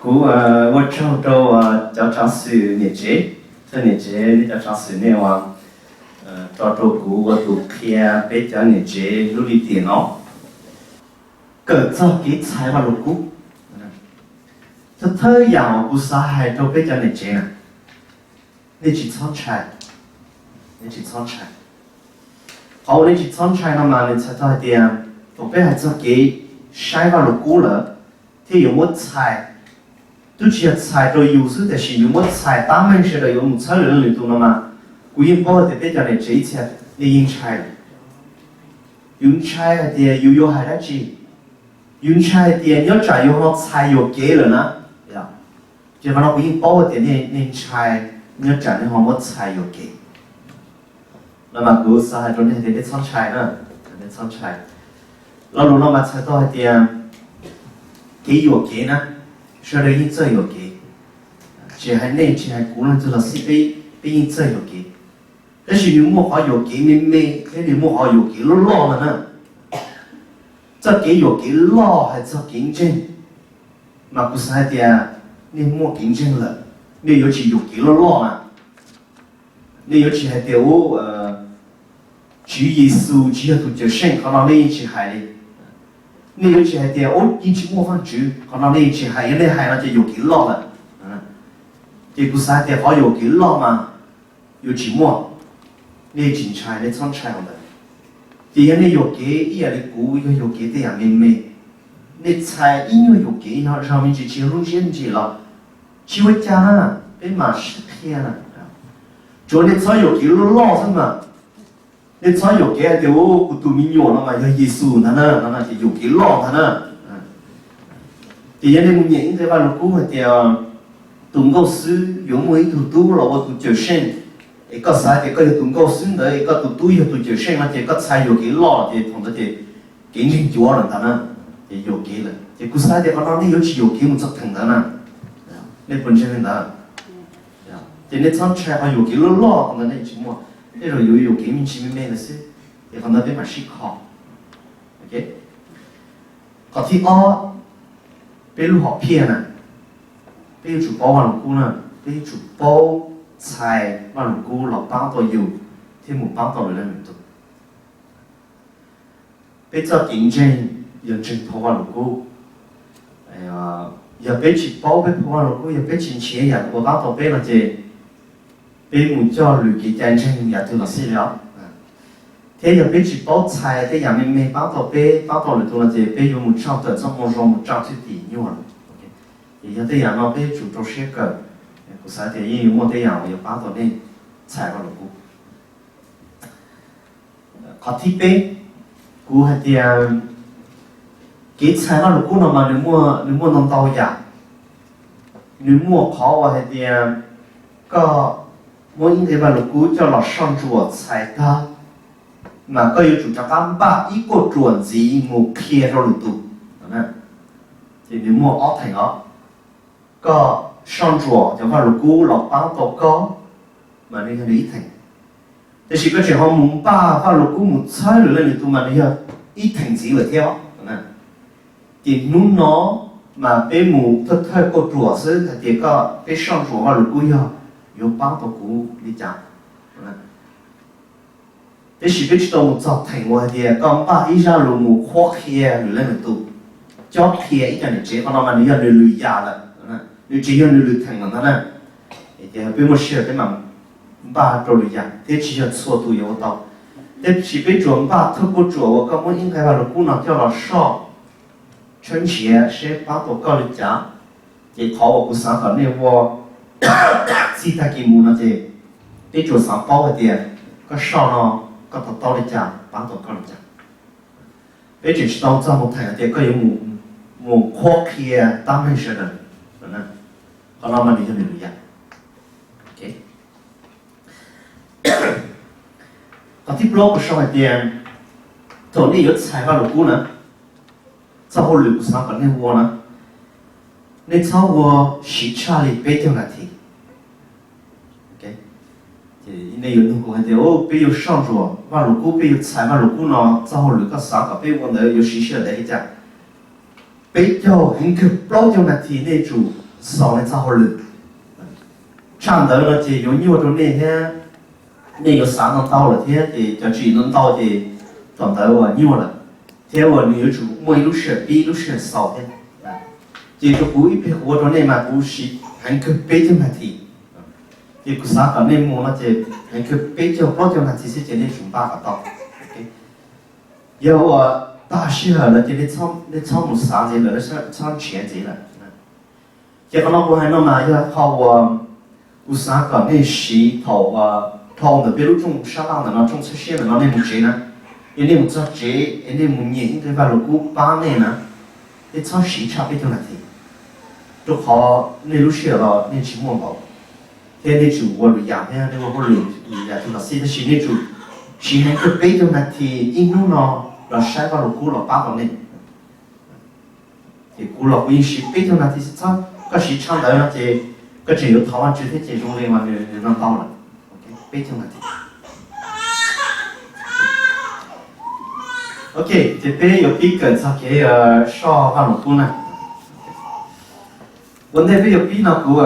Kuv ua tsaug rau cov tsaav xwm niam tsev, thawj niam tsev, nej cov tsaav xwm nej uas tso rau kuv ua tus qhia peb cov niam tsev lub li tiam no kawm txog kev txhais Vaj Lug Kub. Thawj thawj yaam uas kuv xav hais rau peb cov niam tsev na, nej tsis txhob ntshai, nej tsis txhob ntshai. Qhov uas nej tsis txhob ntshai no mas nws txhais tau hais tias thaum peb hais txog kev saib Vaj Lug Kub lawm thiab yuav muab txhais, twb tsis yog txhais rau yus xwb tab sis yuav muab txhais tab meeg sawv daws yuav mus txhawb lwm leej lwm tus no mas, kuv yeej paub hais tias peb cov niam tsev ib txhia nej yeej ntshai lawm. Yus ntshai hais tias yus yuav hais dab tsi, yus ntshai hais tias nyob tsam yus ho txhais yuam kev lawm na. Ces qhov no kuv yeej paub hais tias nej ntshai nyob tsam nej ho muab txhais yuam kev. No mas kuv xav hais rau nej tias nej txhob ntshai na, nej txhob ntshai. Lo lus no mas txhais tau hais tias kev yuam kev na, sawv daws yeej txawj yuam kev. Tsis hais nej tsis hais kuv leej twg los xij peb yeej txawj yuam kev. Tab sis nws muaj qhov yuam kev me me thiab nws muaj qhov yuam kev loj loj ntag na. Txoj kev yuam kev loj hais txog kev ntseeg, mas kuv xav hais tias nej muaj kev ntseeg lawm, nej yuav tsis yuam kev loj loj na. Nej yuav tsis hais tias ub, Tswv Yexus tsis yog tus Cawmseej, qhov no nej yeej tsis hais li. Nej yuav tsis hais tias ub yeej tsis muaj Vajtswv, qhov no nej yeej tsis hais, yog nej hais no ces yuam kev loj lawm. Ces kuv xav hais tias qhov yuam kev loj mas yuav tsis muaj, nej tsis ntshai, nej txhob ntshai hauv ntawd. Ces yog nej yuam kev ib yam li kuv yog yuam kev tej yam me me, nej txhais ib nyuag yuam kev no zog me ntsis tsis yog lub ntsiab me ntsis los tsis ua cas na, peb mam sib qhia na. Tsuav nej txhob yuam kev loj loj xwb mas. Nej txhob yuam kev hais tias ub kuv tus me nyuam no mas yog Yexus ntag na, no ces yuam kev loj ntag na. Ces yog nej mus nyeem ib nqe Vaj Lug Kub hais tias tus nkauj xwb yuav muaj ib tug tub los ua tus Cawmseej, es koj xav tias koj yog tus nkauj xwb ntawd es koj tus tub yog tus Cawmseej no ces koj txhais yuam kev loj ces thaum ntawd ces kev ntseeg cuav lawm ntag na, ces yuam kev lawm. Ces kuv xav tias qhov no nej yuav tsis yuam kev mus txog theem ntawd na. Nej puas ntseeg li ntawd? Ces nej txhob ntshai qhov yuam kev loj loj qhov ntawd nej tsis muaj, tej zaum yuav yuam kev me ntsis me me ntawd xwb, ces qhov ntawd peb mam sib kho. Qhov thib ob, peb lub hom phiaj na, peb yuav tsum paub Vaj Lug Kub na, peb yuav tsum paub txhais Vaj Lug Kub los paab tau yus thiab mus paab tau lwm leej lwm tus. Peb txoj kev ntseeg yog ntseeg phau Vaj Lug Kub. Yog peb tsis paub peb phau Vaj Lug Kub, yog peb tsis nrhiav yam uas paab tau peb no ces peb mus coj lwm kev cai ntseeg yam twg los xij li os. Thiab yog peb tsis paub txhais tej yam me me paab tau peb, paab tau lwm tus no ces peb yuav mus tsaug tawm txoj moo zoo mus tsaug thwj tim nyuaj lawm. Ces yog tej yam no peb yuav tsum rau siab kawm. Kuv xav tias yeej yuav muaj tej yam uas yuav paab tau nej txhais Vaj Lug Kub. Qhov thib peb, kuv hais tias kev txhais Vaj Lug Kub no mas nws muaj ntau ntau yam. Nws muaj qhov uas hais tias koj muab ib nqe Vaj Lug Kub coj los soj ntsuam txhais tag, mas koj yuav tsum rov qab npaj ib kauj ruam ntxiv mus qhia rau lwm tus. Ces nws muaj ob theem os. Koj soj ntsuam cov Vaj Lug Kub los paab tau koj, mas nws yog nws ib theem. Tab sis koj tseem ho mus npaj Vaj Lug Kub mus txhawb lwm leej lwm tus mas nws yog ib theem ntxiv lawm thiab. Ces hnub no mas peb mus thawj thawj kauj ruam xwb hais tias koj, peb soj ntsuam Vaj Lug Kub yog yuav paab tau kuv li cas. Tab sis peb tsis tau mus txog theem uas hais tias koj npaj ib zaj lus mus qhuab qhia lwm leej lwm tus, cob qhia ib co niam tsev, qhov no mas nws yog nws lwm yam lawm, nws tsis yog nws lwm theem lawm ntag na. Ces peb muaj sij hawm peb mam npaj rau lwm yam thiab tsis yog txhua tus yuav ua tau. Tab sis peb tsuas npaj thawj kauj ruam uas koj muab ib nqe Vaj Lug Kub no coj los soj, tshawb nrhiav seb paab tau koj li cas. Ces qhov uas kuv xav kom nej ua txij tag kis mus no ces peb tsuas xav paub hais tias koj soj no koj to taub li cas, paab tau koj li cas. Peb tseem tsis tau txog mus theem hais tias koj yuav mus qhuab qhia tab meeg sawv daws, qhov no mas nws yog nws lwm yam. Qhov thib plaub kuv sau hais tias thaum nej yuav txhais Vaj Lug Kub na, txoj hauj lwm kuv xav kom nej ua na, nej txhob ua siv tshaj li peb caug nas this. Nej yuav nug kuv hais tias peb yuav soj ntsuam Vaj Lug Kub, peb yuav txhais Vaj Lug Kub no, txoj hauj lwm koj xav kom peb ua ntawd yuav siv sij hawm ntev li cas? Peb caug heev kawg plaub caug nas this nej tsum xaus nej txoj hauj lwm. Tshaj ntawd no ces yuav nyuaj rau nej thiab, nej yuav xav ntau ntau lawm thiab ces cov tswv yim ntau ntau ces thaum ntawd uas nyuaj lawm, thiab uas nws yuav tsum muaj ib lub sij hawm pib ib lub sij hawm xaus thiab. Ces rau kuv ib pliag kuv ua rau nej mas kuv siv heev kawg peb caug nas this. Ces kuv xav kom nej mus no ces heev kawg peb caug plaub caug nas this xwb ces nej tsum npaj kom tau. Yog uas tag sij hawm lawm ces nej txhob mus xav ntxiv lawm, txhob nrhiav ntxiv lawm. Ces qhov no kuv hais no mas yog qhov uas kuv xav kom nej siv thaum dhau ntawm peb lub rooj sab laj ntawm no, rooj txhawb siab ntawm no nej mus tsev na. Yog nej mus txog tsev es nej mus nyeem ib nqe Vaj Lug Kub pab nej na, nej txhob siv tshaj peb caug nas this, rau qhov nej lub sij hawm los nej tsis muaj npaum, thiab nej tsum ua lwm yam thiab nej ua hauj lwm lwm yam twg los xij, tab sis nej tsum siv heev kawg peb caug nas this ib hnub no los saib Vaj Lug Kub los pab tau nej. Ces kuv los kuv yeej siv peb caug nas this xwb, txhob, koj siv tshaj ntawd no ces koj tseem yuav thov Vajtswv thiab ces zoo li mas nws no ntau lawm. Peb caug nas this. Ok, ces peb yuav pib kawm txog kev soj Vaj Lug Kub na. Ua ntej peb yuav pib no kuv,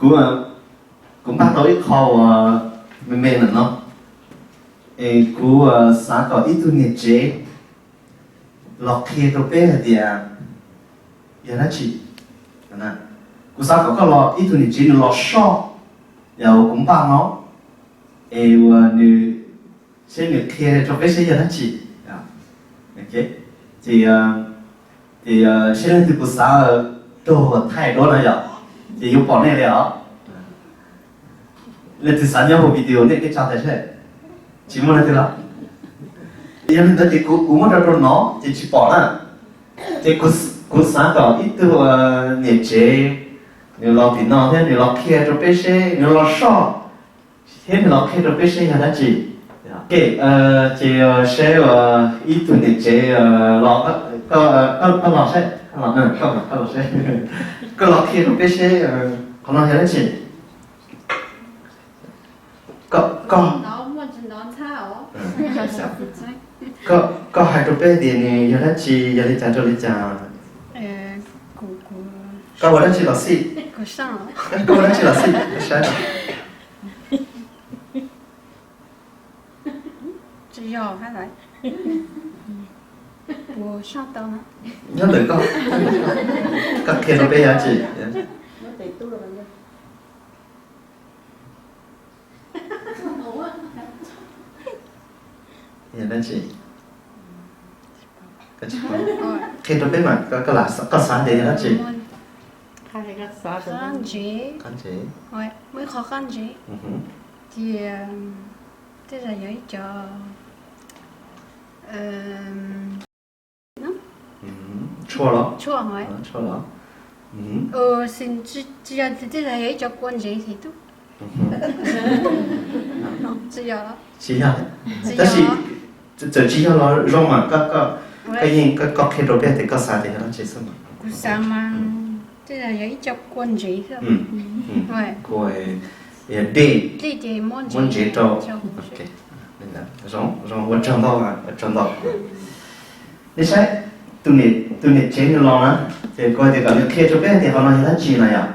kuv, kuv npaj tau ib qho uas me me ntawm no, es kuv xav kom ib tug niam tsev los qhia rau peb hais tias yog dab tsi. Kuv xav kom koj los, ib tug niam tsev nws los soj yam uas kuv npaj no, es uas nws, seb nws qhia rau peb seb yog dab tsi. Ces, ces seb leej twg puas xav raug thaij duab na yom, ces yuav pom nej li os. Leej twg xav nyob hauv video nej teb tsa tas seb. Tsis muaj leej twg los? Yog li ntawd ces kuv, kuv muab rau rau no ces tsis pom na. Ces kuv xav kom ib tug niam tsev nws los tim no thiab nws los qhia rau peb seb, nws los soj thiab nws los qhia rau peb seb yog dab tsi. Ces seb ib tug niam tsev los, koj los seb, koj los seb, koj los qhia rau peb seb qhov no yog dab tsi. Koj, koj, koj hais rau peb tias nws yog dab tsi, yog li cas rau li cas. Koj ua dab tsi los xij. Koj ua dab tsi los xij, koj saib. Nyob ntawm koj, koj qhia rau peb yog dab tsi. Yog dab tsi? Qhia rau peb mas, koj xav tias yog dab tsi? Qab ntsev. Muaj ib qho qab ntsev. Ces tej zaum yog ib co tshuaj los? Tsis yog, tej zaum yog ib co kua ntsev xwb. Tsis yog, tsis yog. Tab sis txawm tsis yog los zoo mas koj, koj yeej, koj qhia rau peb tias koj xav tias yog dab tsi xwb mas. Kuv xav mas tej zaum yog ib co kua ntsev xwb. Kua, dej, dej ces muab ntsev rau. Zoo, zoo, ua tsaug ntau, ua tsaug ntau. Nej saib, tus niam tsev nws los na, ces kuv hais tias kom nws qhia rau peb tias qhov no yog dab tsi na yom.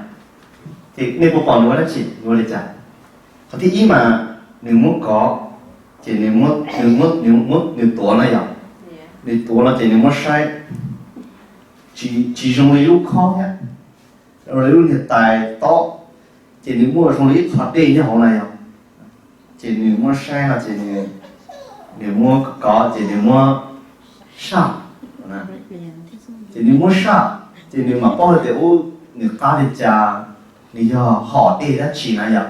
Ces nej puas pom nws ua dab tsi, nws ua li cas? Qhov thib ib mas nws muab kov, ces nws muab, nws muab, nws muab, nws tuav na yom. Nws tuav no ces nws muab saib, tsis, tsis zoo li lub khob thiab, zoo li lub niag tais tob, ces nws muaj zoo li ib qho dej nyob hauv na yom. Ces nws muab saib no ces nws, nws muab kov ces nws muab saj, ces nws muab saj, ces nws mam paub hais tias ub, nws qab li cas, nws yog hom dej dab tsi na yom.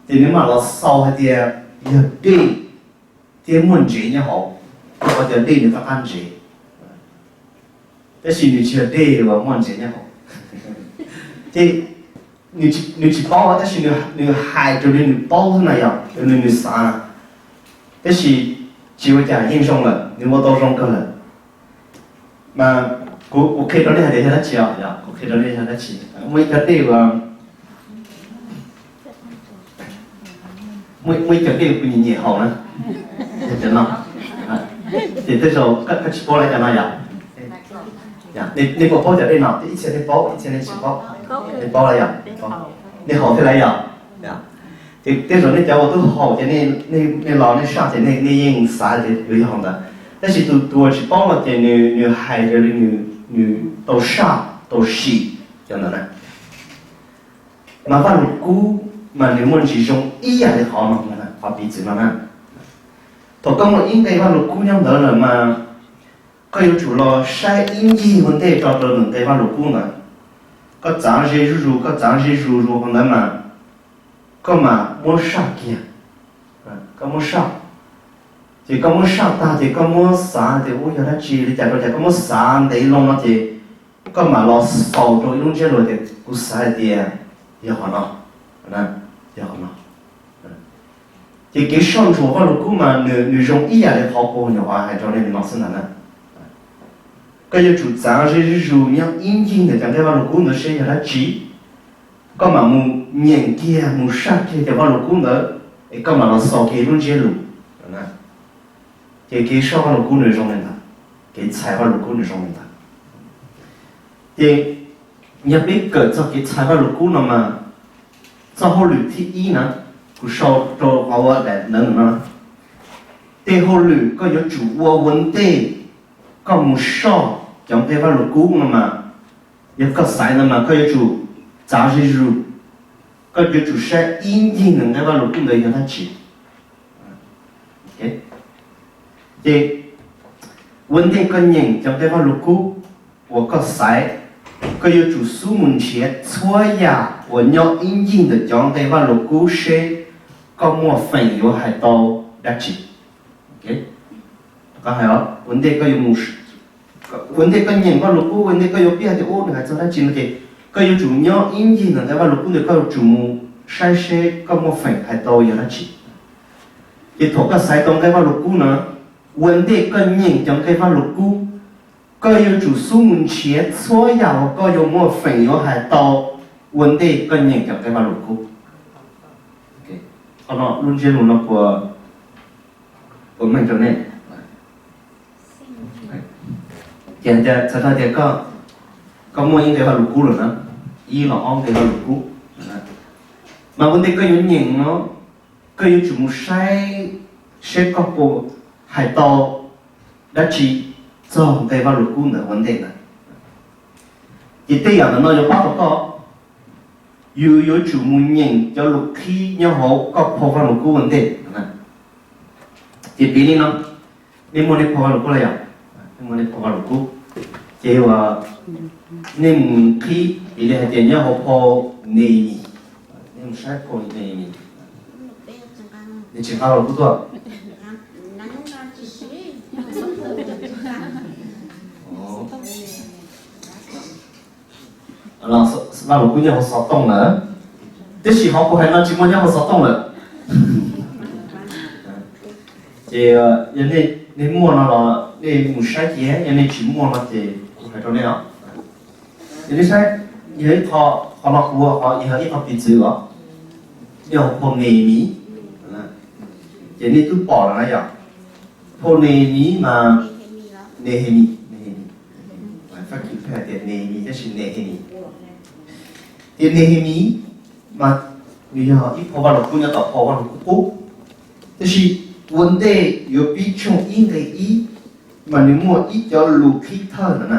Ces nws mam los xaus hais tias yog dej thiab muaj ntsev nyob hauv, rau qhov tias dej nws qab qab ntsev. Tab sis nws tsis yog dej uas muaj ntsev nyob hauv. Ces nws tsis paub tab sis nws hais raws li nws paub xwb na yom, raws li nws xav na. Tab sis tsis ua cas, yeej zoo lawm, nws ua tau zoo kawg lawm. Mas kuv, kuv qhia rau nej hais tias yog dab tsi os, kuv qhia rau nej yog dab tsi. Muaj ib cov dej uas, muaj ib cov dej kuv nyiam nyiam haus na, yog cov no. Ces tej zaum koj tsis paub lawm cov no yom. Nej puas paub cov dej no? Ib txhia nej paub, ib txhia nej tsis paub. Nej paub lawm yom? Nej haus thiab lawm yom? Ces tej zaum nej cov uas twb haus ces nej los nej saj ces nej yeej xav tias yuav yog hauv ntawd. Tab sis tus, tus uas tsis paub no ces nws, nws hais raws li nws, nws tau saj tau sim cov ntawd na. Mas Vaj Lus Kub mas nws muaj ntsis zoo ib yam li qhov no, qhov piv txwv no na. Thaum koj muaj ib nqe Vaj Lus Kub nyob ntawd lawm mas koj yuav tsum los saib ib ncig ua ntej tso rau nws nqe Vaj Lus Kub ntawd. Koj txav ze zuj zus, koj txav ze zuj zus hauv ntawd mas koj mam muab saj kiag. Koj muab saj, ces koj muab saj tag ces koj muab xav tias ua yog dab tsi li cas rau cas, koj muab xav ntev loo no ces koj mam los xaus rau ib lub ntsiab lus tias kuv xav hais tias yog qhov no, yog qhov no. Ces kev soj ntsuam Vaj Lus Kub mas nws, nws zoo ib yam li qhov kuv nyuam qhuav hais rau nej no xwb ntag na. Koj yuav tsum txav ze zuj zus nyob ib ncig ntawm cov nqe Vaj Lus Kub ntawd seb yog dab tsi, koj mam mus nyeem kiag mus saj kiag cov Vaj Lus Kub ntawd, es koj mam los xaus kiag lub ntsiab lus. Ces kev soj Vaj Lus Kub nws zoo li ntawd, kev txhais Vaj Lus Kub nws zoo li ntawd. Ces yog peb kawm txog kev txhais Vaj Lus Kub no mas, txoj hauj lwm thib ib na, kuv sau rau qhov uas daim ntawv no, tej hauj lwm koj yuav tsum ua ua ntej koj mus soj cov nqe Vaj Lus Kub no mas, yog koj xaiv no mas koj yuav tsum txav zuj zus, koj yuav tsum saib ib ncig nws nqe Vaj Lus Kub ntawd yog dab tsi. Ces ua ntej koj nyeem cov nqe Vaj Lus Kub uas koj xaiv, koj yuav tsum xub mus nrhiav txhua yam uas nyob ib ncig ntawm cov nqe Vaj Lus Kub seb koj muaj feem yuav hais tau dab tsi. Ua ntej koj yuav mus, ua ntej koj nyeem Vaj Lus Kub, ua ntej koj yuav piav tias ub nws hais txog dab tsi no ces koj yuav tsum nyob ib ncig ntawm nqe Vaj Lus Kub ntawd, koj yuav tsum mus saib seb koj muaj feem hais tau yog dab tsi. Ces thaum koj xaiv tau nqe Vaj Lus Kub no, ua ntej koj nyeem cov nqe Vaj Lus Kub, koj yuav tsum xub mus nrhiav txhua yam uas koj yuav muaj feem yuav hais tau ua ntej koj nyeem cov nqe Vaj Lus Kub. Qhov no lub ntsiab lus no puas, puas meej rau nej? Ces txhais tau tias koj, koj muaj ib nqe Vaj Lus Kub lawm na, ib los ob nqe Vaj Lus Kub, mas ua ntej koj yuav nyeem no, koj yuav tsum mus saib seb koj puas hais tau dab tsi txog nqe Vaj Lus Kub ntawd ua ntej ntawd. Ces tej yam ntawm no yuav pab tau koj, yus yuav tsum mus nyeem cov lus qhib nyob hauv koj phau Vaj Lus Kub ua ntej. Ces piv li no, nej muaj nej phau Vaj Lus Kub los yog? Nej muaj nej phau Vaj Lus Kub, ces uas nej mus qhib, piv li hais tias nyob hauv phau Nehemias, nej mus saib phau Nehemias. Nej tsis nqa Vaj Lus Kub tuaj? Vaj Lus Kub nyob hauv xov tooj lawm, tab sis qhov kuv hais no tsis muaj nyob hauv xov tooj lawm. Ces yog nej muaj no los nej mus saib kiag, yog nej tsis muaj no ces kuv hais rau nej os. Ces nej saib, yog ib qho, qhov no kuv, qhov yog ib qho piv txwv os, yog phau Nehemias, ces nej twb pom lawm na yom. Phau Nehemias mas, Nehemias, Nehemias, Fab Kis pheej hais tias Nehemias tab sis Nehemias. Ces Nehemias mas nws yog ib phau Vaj Lus Kub nyob tom phau Vaj Lus Kub qub, tab sis ua ntej yuav pib tshooj ib nqe ib mas nws muaj ib cov lus qhib thawj ntawd na.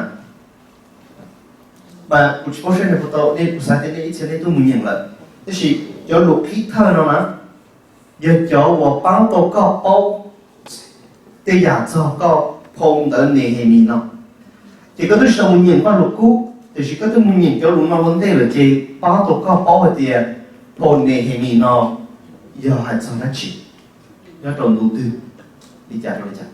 Mas kuv tsis paub saib nej puas tau, nej, kuv xav tias nej ib txhia nej twb mus nyeem lawm, tab sis cov lus qhib thawj no na yog cov uas pab tau koj paub tej yam txog koj phau ntawv Nehemias no. Ces koj twb tsis tau mus nyeem Vaj Lus Kub, tiam sis koj twb mus nyeem cov lus no ua ntej lawm ces pab tau koj paub hais tias phau Nehemias no yog hais txog dab tsi, nyob rau ntu twg, li cas rau li cas.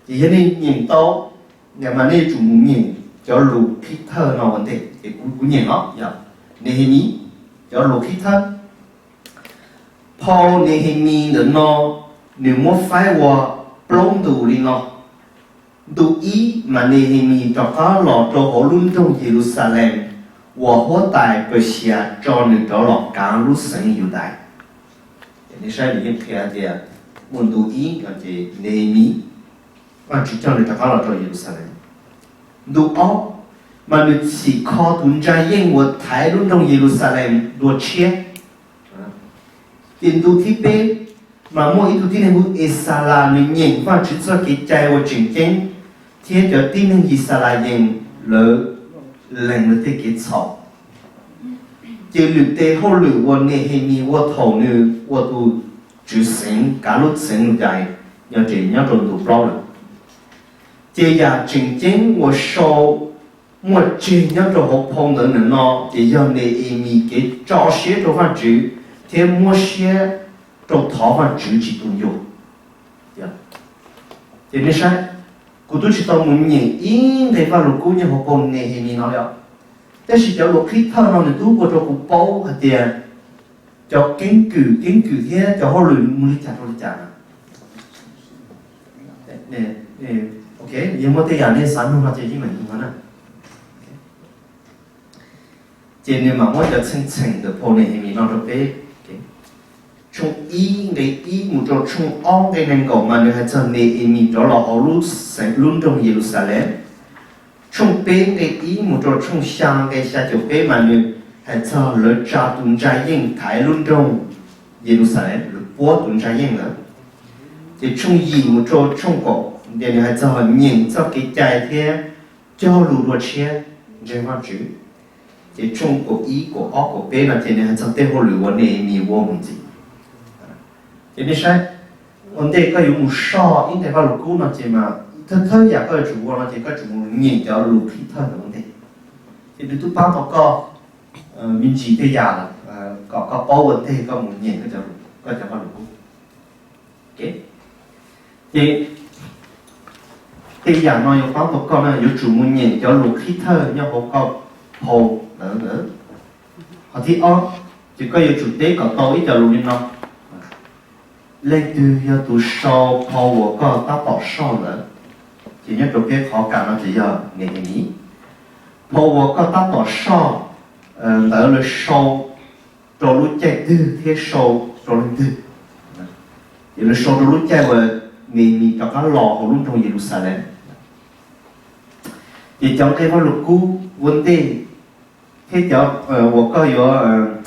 Ces yog nej nyeem tau, mas nej yuav tsum mus nyeem cov lus qhib thawj no ua ntej. Ces kuv, kuv nyeem no yog Nehemias cov lus qhib thawj. Phau Nehemias ntawm no nws muab faib ua plaub ntu li no. Ntu ib mas Nehemias rov qab los rau hauv lub nroog Yeluxalees uas huab tais Pawxias tso nws rov los kav lub xeev Yudais. Ces nej saib nws yeej qhia tias muaj ntu ib no ces Nehemias, Vajtswv coj nws rov qab los rau Yeluxalees. Ntu ob, mas nws txhim kho tus ntsa yeej uas thaiv lub nroog Yeluxalees dua tshiab. Ces ntu thib peb, mas muaj ib tug tib neeg hu ua Exalas, nws nyeem Vajtswv txoj kev cai uas tseem ceeb, thiab cov tib neeg Yixalayees lawv lees lawv tej kev txhaum. Ces lwm tes hauj lwm uas Nehemis ua thaum nws ua tus tswv xeev kav lub xeev Yudais yog tseem nyob rau ntu plaub lawm. Ces yam tseem ceeb uas sau muaj tseg nyob rau hauv phau ntawv ntawm no ces yog Nehemis kev tso siab rau Vajtswv thiab muab siab rau thov Vajtswv tsis tu ncua. Ces nej saib, kuv twb tsis tau mus nyeem ib nqe Vajluskub nyob hauv phau Nehemis no li os, tab sis cov lus qhib thawj no nws twb ua rau kuv paub hais tias cov keeb kwm keeb kwm thiab cov hauj lwm mus li cas rau li cas na. Yog muaj tej yam nej xav nug no ces yeej meem nug no na. Ces nws mam muab cov txheej txheem ntawm phau Nehemis no rau peb. Tshooj ib nqe ib mus rau tshooj ob nqe nees nkaum mas nws hais txog Nehemis rov los hauv lub nroog Yeluxalees. Tshooj peb nqe ib mus rau tshooj xya nqe xya caum peb mas nws hais txog lawv tsa tus ntsa yeej thaiv lub nroog Yeluxalees, lawv puab tus ntsa yeej ntawd. Ces tshooj yim mus rau tshooj kaum ces nws hais txog nyeem txoj kev cai thiab cog lus dua tshiab ntseeg Vajtswv. Ces tshooj kaum ib kaum ob kaum peb no ces nws hais txog tej hauj lwm uas Nehemis ua mus ntxiv. Ces nej saib, ua ntej koj yuav mus soj ib nqe Vajluskub no ces mas thawj thawj yam koj yuav tsum ua no ces koj tsum mus nyeem cov lus qhib thawj ntawd ua ntej. Ces nws twb pab tau koj me ntsis tej yam lawm kom koj paub ua ntej koj mus nyeem koj cov Vajluskub. Ces tej yam no yuav pab tau koj na, yuav tsum mus nyeem cov lus qhib thawj nyob hauv koj phau ntawv ntawd. Qhov thib ob, ces koj yuav tsum teb kom tau ib co lus li no: Leej twg yog tus sau phau uas koj tab tom soj ntawd? Ces nyob rau peb qhov kam no ces yog Nehemis. Phau uas koj tab tom soj ntawd lawv sau rau lub caij twg thiab sau rau leej twg? Ces lawv sau rau lub caij uas Nehemis rov qab los hauv lub nroog Yeluxalees. Ces cov nqe Vajluskub ua ntej thiab cov uas koj yuav,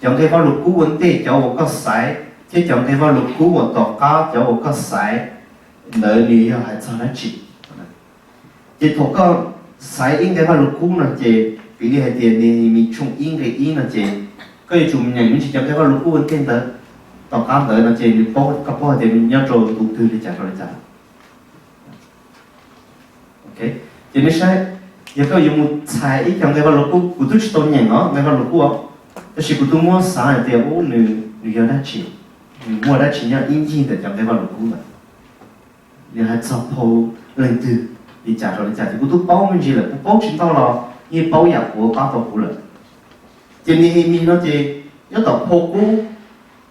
cov nqe Vajluskub ua ntej cov uas koj xaiv thiab cov nqe Vajluskub uas tom qab cov uas koj xaiv ntawd nws yog hais txog dab tsi? Ces thaum koj xaiv ib nqe Vajluskub no ces piv li hais tias Nehemis tshooj ib nqe ib no ces koj yuav tsum nyeem me ntsis cov nqe Vajluskub ua ntej ntawd, tom qab ntawd no ces nws paub, koj paub hais tias nws nyob rau ntu twg li cas rau li cas. Ces nej saib, yog koj yuav mus txhais ib co nqe Vajluskub, kuv twb tsis tau nyeem os nqe Vajluskub os, tab sis kuv twb muab xav hais tias ub nws yog dab tsi, nws muaj dab tsi nyob ib ncig ntawm cov nqe Vajluskub ntawd. Nws hais txog phau leej twg li cas rau li cas ces kuv twb paub me ntsis lawm, kuv paub tsis ntau los yeej paub yam kuv pab tau kuv lawm. Ces Nehemis no ces nyob tom phau qub,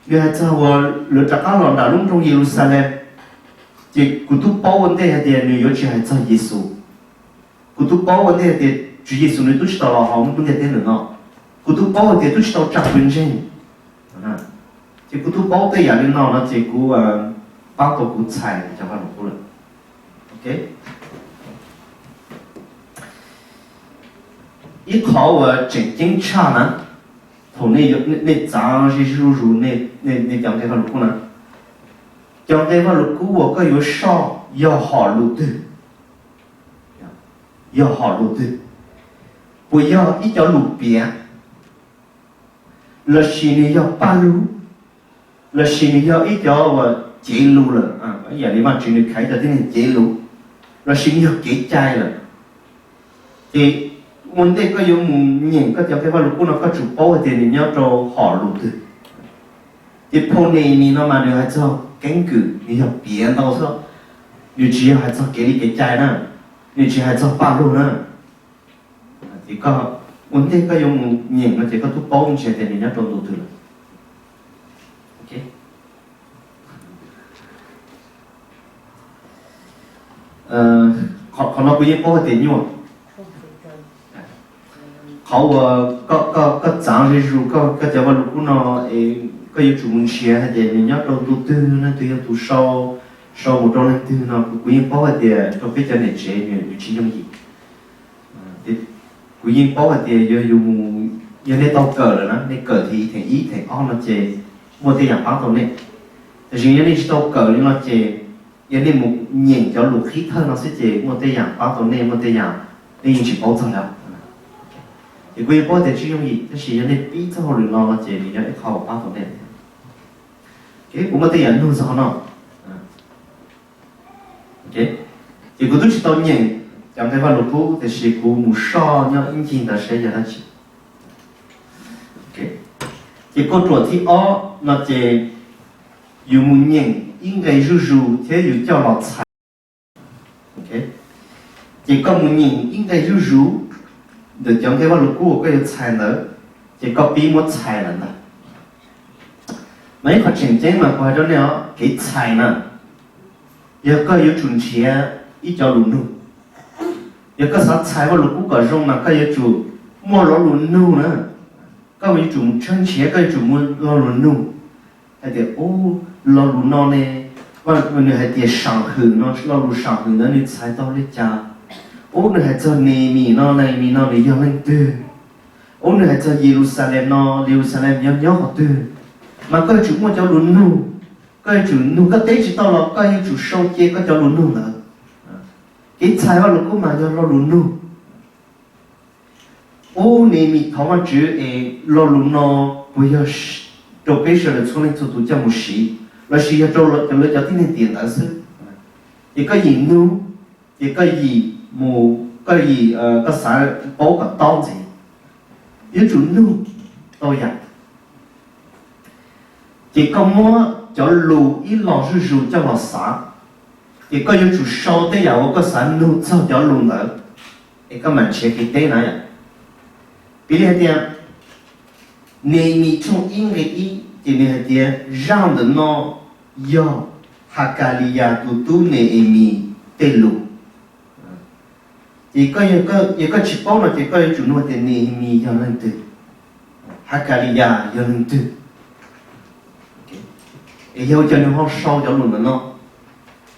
nws hais txog uas lawv rov qab los nram lub nroog Yeluxalees, ces kuv twb paub ua ntej hais tias nws yuav tsis hais txog Yexus. Kuv twb paub ua ntej hais tias Tswv Yexus nws twb tsis tau los hauv lub ntiaj teb ntawm no. Kuv twb paub hais tias twb tsis tau tsa tus ntseeg. Ces kuv twb paub tej yam li no no ces kuv pab tau kuv txhais cov Vajluskub lawm. Ib qhov uas tseem ceeb tshaj na, thaum nej txav ze zuj zus nej cov nqe Vajluskub na, cov nqe Vajluskub uas koj yuav soj yog hom lus twg? Yog hom lus twg? Puas yog ib cov lus piav, lossis nws yog paj lug, lossis nws yog ib cov uas cev lus lawm, ib yam li Vajtswv nws khaiv cov tib neeg cev lus, lossis nws yog kev cai lawm? Ces ua ntej koj yuav mus nyeem koj cov nqe Vajluskub no koj tsum paub hais tias nws nyob rau hom lus twg. Ces phau Nehemis no mas nws hais txog keeb kwm, nws yog piav ntau xwb, nws tsis yog hais txog kev li kev cai na, nws tsis hais txog paj lug na. Ces koj ua ntej koj yuav mus nyeem no ces koj twb paub ntsis tias nws nyob rau ntu twg lawm. Qhov no kuv yeej paub hais tias nyuaj. Qhov uas koj txav ze zus koj cov Vajluskub no, koj yuav tsum mus nrhiav hais tias nws nyob rau ntu twg, leej twg yog tus sau, sau mus rau leej twg no kuv yeej paub hais tias rau peb cov niam tsev nws tsis yooj yim. Kuv yeej paub hais tias yog yus mus, yog nej tau kawm lawm na, nej kawm thib ib, thib ib, thib ob no ces muaj tej yam pab tau nej. Tiam sis yog nej tsis tau kawm li no ces yog nej mus nyeem cov lus qhib thawj no xwb ces muaj tej yam pab tau nej, muaj tej yam nej yeej tsis paub txog li. Ces kuv yeej paub tias tsis yooj yim, tab sis yog nej pib txog hauj lwm no no ces nws yog ib qho pab tau nej. Kuv muaj tej yam nug txog qhov no. Ces kuv twb tsis tau nyeem cov nqe Vaj Lug Kub, tiam sis kuv mus soj nyob ib ncig ntawd saib yog dab tsi. Ces kauj ruam thib ob no ces yus mus nyeem ib nqe zuj zus thiab yus coj los txhais. Ces koj mus nyeem ib nqe zuj zus ntawm cov nqe Vaj Lug Kub uas koj yuav txhais ntawd, ces koj pib muab txhais lawm ntag. Mas ib qho tseem ceeb mas kuv hais rau nej os, kev txhais na, yog koj yuav tsum nrhiav ib co lus nug. Yog koj xav txhais Vaj Lug Kub kom zoo mas koj yuav tsum muaj lo lus nug na. Koj yuav tsum mus tshawb nrhiav, koj yuav tsum muaj lo lus nug hais tias, ub, lo lus no ne, nws hais tias sam hwm no, lo lus sam hwm ntawd nws txhais tau li cas? Ub, nws hais txog Nehemias no, Nehemias no nws yog leej twg? Ub, nws hais txog Yeluxalees no, Yeluxalees nyob nyob qhov twg? Mas koj yuav tsum muaj cov lus nug, koj yuav tsum nug, koj teb tsis tau los koj yuav tsum sau cia koj cov lus nug ntawd. Kev txhais Vaj Lug Kub mas yog lo lus nug. Ub, Nehemias thov Vajtswv es lo lus no puas yog rau peb sawv daws txhua leej txhua tus coj mus siv, lossis yog rau lawv cov tib neeg tiam ntawd xwb? Ces koj yim nug, ces koj yim mus, koj yim, koj xav paub kom tob ntxiv, yuav tsum nug tau yam. Ces koj muab cov lus ib los zuj zus coj los xav, ces koj yuav tsum sau tej yam uas koj xav nug txog cov lus ntawd, es koj mam nrhiav kev teb na yom. Piv li hais tias, Nehemias tshooj ib nqe ib ces nws hais tias zaj ntawm no yog Hakaliyas tus tub Nehemias tej lus. Ces yog koj tsis paub no ces koj yuav tsum nug tias Nehemias yog leej twg, Hakaliyas yog leej twg. Es yog ua cas nws ho sau cov lus ntawm no?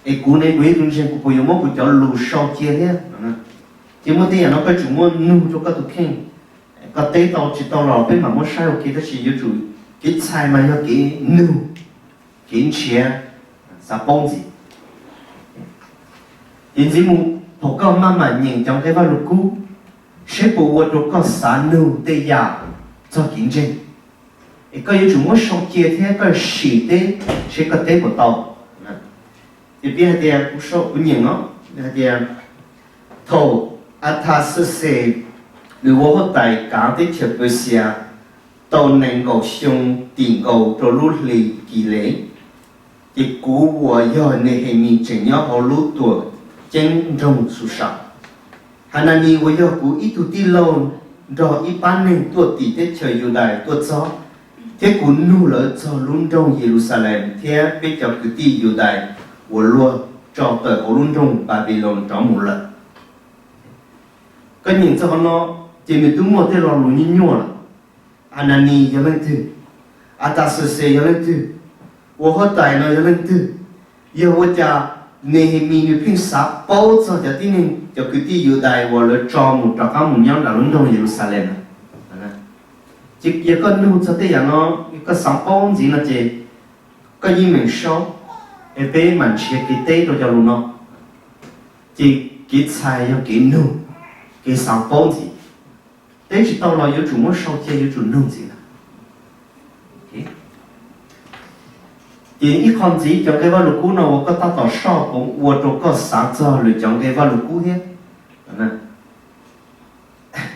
Es kuv ne, kuv yog tus ntseeg, kuv puas yuav muab kuv cov lus sau cia thiab? Ces muaj tej yam no koj yuav tsum muab nug rau koj tus kheej. Koj teb tau tsis tau los peb mam muab saib ua ke, tab sis yuav tsum, kev txhais mas yog kev nug, kev nrhiav, xav paub ntxiv. Ces ntxiv mus thaum koj maj mam nyeem cov nqe Vaj Lug Kub, seb puas ua rau koj xav nug tej yam txog kev ntseeg. Es koj yuav tsum muab sau cia thiab koj sim teb seb koj teb puas tau. Ces piv hais tias kuv nyeem no, hais tias thaum Athaxerxes nws ua huab tais kav teb chaws Pawxias tau nees nkaum xyoo tim nkaus rau lub hli Kilev, ces kuv uas yog Nehemis tseem nyob hauv lub tuam ceeb nroog Susa. Hananis uas yog kuv ib tug tij laug nrog ib pab neeg tuaj tim teb chaws Yudais tuaj txog, thiab kuv nug lawv txog lub nroog Yeluxalees thiab peb cov kwv tij Yudais uas luag tso tawm hauv lub nroog Npanpiloos rov mus lawm. Koj nyeem txog qhov no, ces nws twb muaj tej lo lus nyuaj nyuaj lawm. Hananis yog leej twg? Ataxerxes yog leej twg? Ua huab tais no yog leej twg? Yog ua cas Nehemis nws pheej xav paub txog cov tib neeg, cov kwv tij Yudais uas lawv tso mus rov qab mus nyob nram lub nroog Yeluxalees na? Ces yog koj nug txog tej yam no, koj xav paub ntxiv no ces koj yeej meem sau, es peb mam nrhiav kev teb rau cov lus no. Ces kev txhais yog kev nug, kev xav paub ntxiv. Teb tsis tau los yuav tsum muab sau cia, yuav tsum nug ntxiv lawm. Ces ib qho ntxiv cov nqe Vaj Lug Kub no uas koj tab tom soj puav ua rau koj xav txog lwm cov nqe Vaj Lug Kub thiab.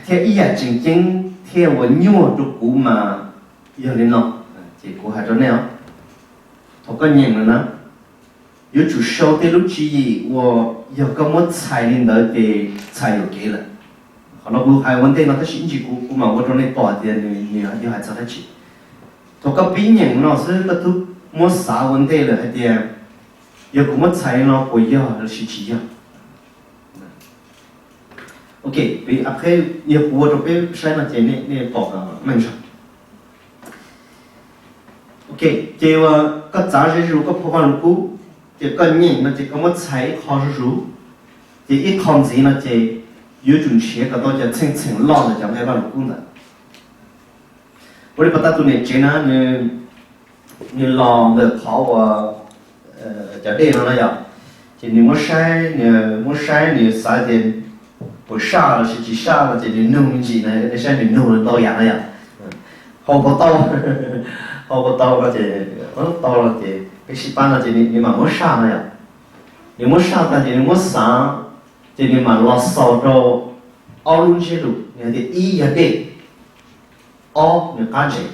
Thiab ib yam tseem ceeb thiab uas nyuaj rau kuv mas yog li no, ces kuv hais rau nej os, thaum koj nyeem lawm na, yuav tsum sau tej lub tswv yim uas yog koj muab txhais li ntawd ces txhais yuam kev lawm. Qhov no kuv hais ua ntej no tab sis ib ntsis kuv kuv mam ua rau nej pom tias nws yog hais txog dab tsi. Thaum koj pib nyeem no xwb koj twb muab xav ua ntej lawm hais tias yog kuv muab txhais li no puas yog los sis tsis yog. Ok, yog kuv ua rau peb saib no ces nej pom meej zog. Ok, ces uas koj txav ze zuj zus koj phau Vaj Lug Kub, ces koj nyeem no ces koj muab txhais ib qho zuj zus, ces ib qho ntxiv no ces yuav tsum nrhiav kom tau cov txheej txheem loj ntawm cov nqe Vaj Lug Kub ntawd. Ua li pas tas tus niam tsev na, nws los ntawm qhov uas cov dej no na yom, ces nws muab saib, nws muab saib nws xav tias puas saj los sis tsis saj no ces nws nug me ntsis na, nej saib nws nug ntau yam na yom. Hau puas tau, hau puas tau no ces, tau no ces peb sib pab no ces nws mam muab saj no yom. Nws muab saj tag ces nws muab xav, ces nws mam los xaus rau ob lub ntsiab lus, nws hais tias ib yog dej, ob nws qab ntsev.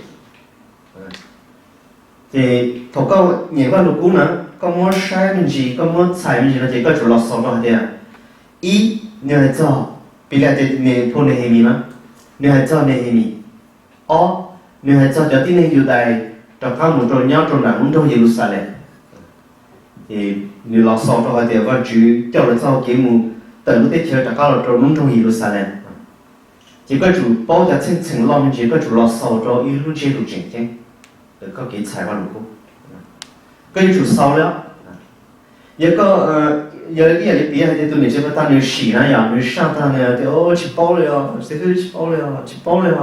Ces thaum koj nyeem Vaj Lug Kub na, koj muab saib me ntsis, koj muab txhais me ntsis no ces koj tsum los xaus rau hais tias, ib, nws hais txog, piv li tias nws phu Nehemis na, nws hais txog Nehemis. Ob, nws hais txog cov tib neeg Yudais rov qab mus rau nyob rau nram lub nroog Yeluxalees. Ces nws los xaus rau hais tias Vajtswv coj lawv txoj hau kev mus tawm lub teb chaws rov qab los rau lub nroog Yeluxalees. Ces koj tsum paub cov txheej txheem loj me ntsis, koj tsum los xaus rau ib lub ntsiab lus tseem ceeb ntawm koj kev txhais Vaj Lug Kub. Koj yuav tsum xaus li. Yog koj, yog ib yam li piv hais tias tus niam tsev pas tas nws sim na yom, nws saj tag nws tias tsis paub li os, xib hwb tsis paub li os, tsis paub li os.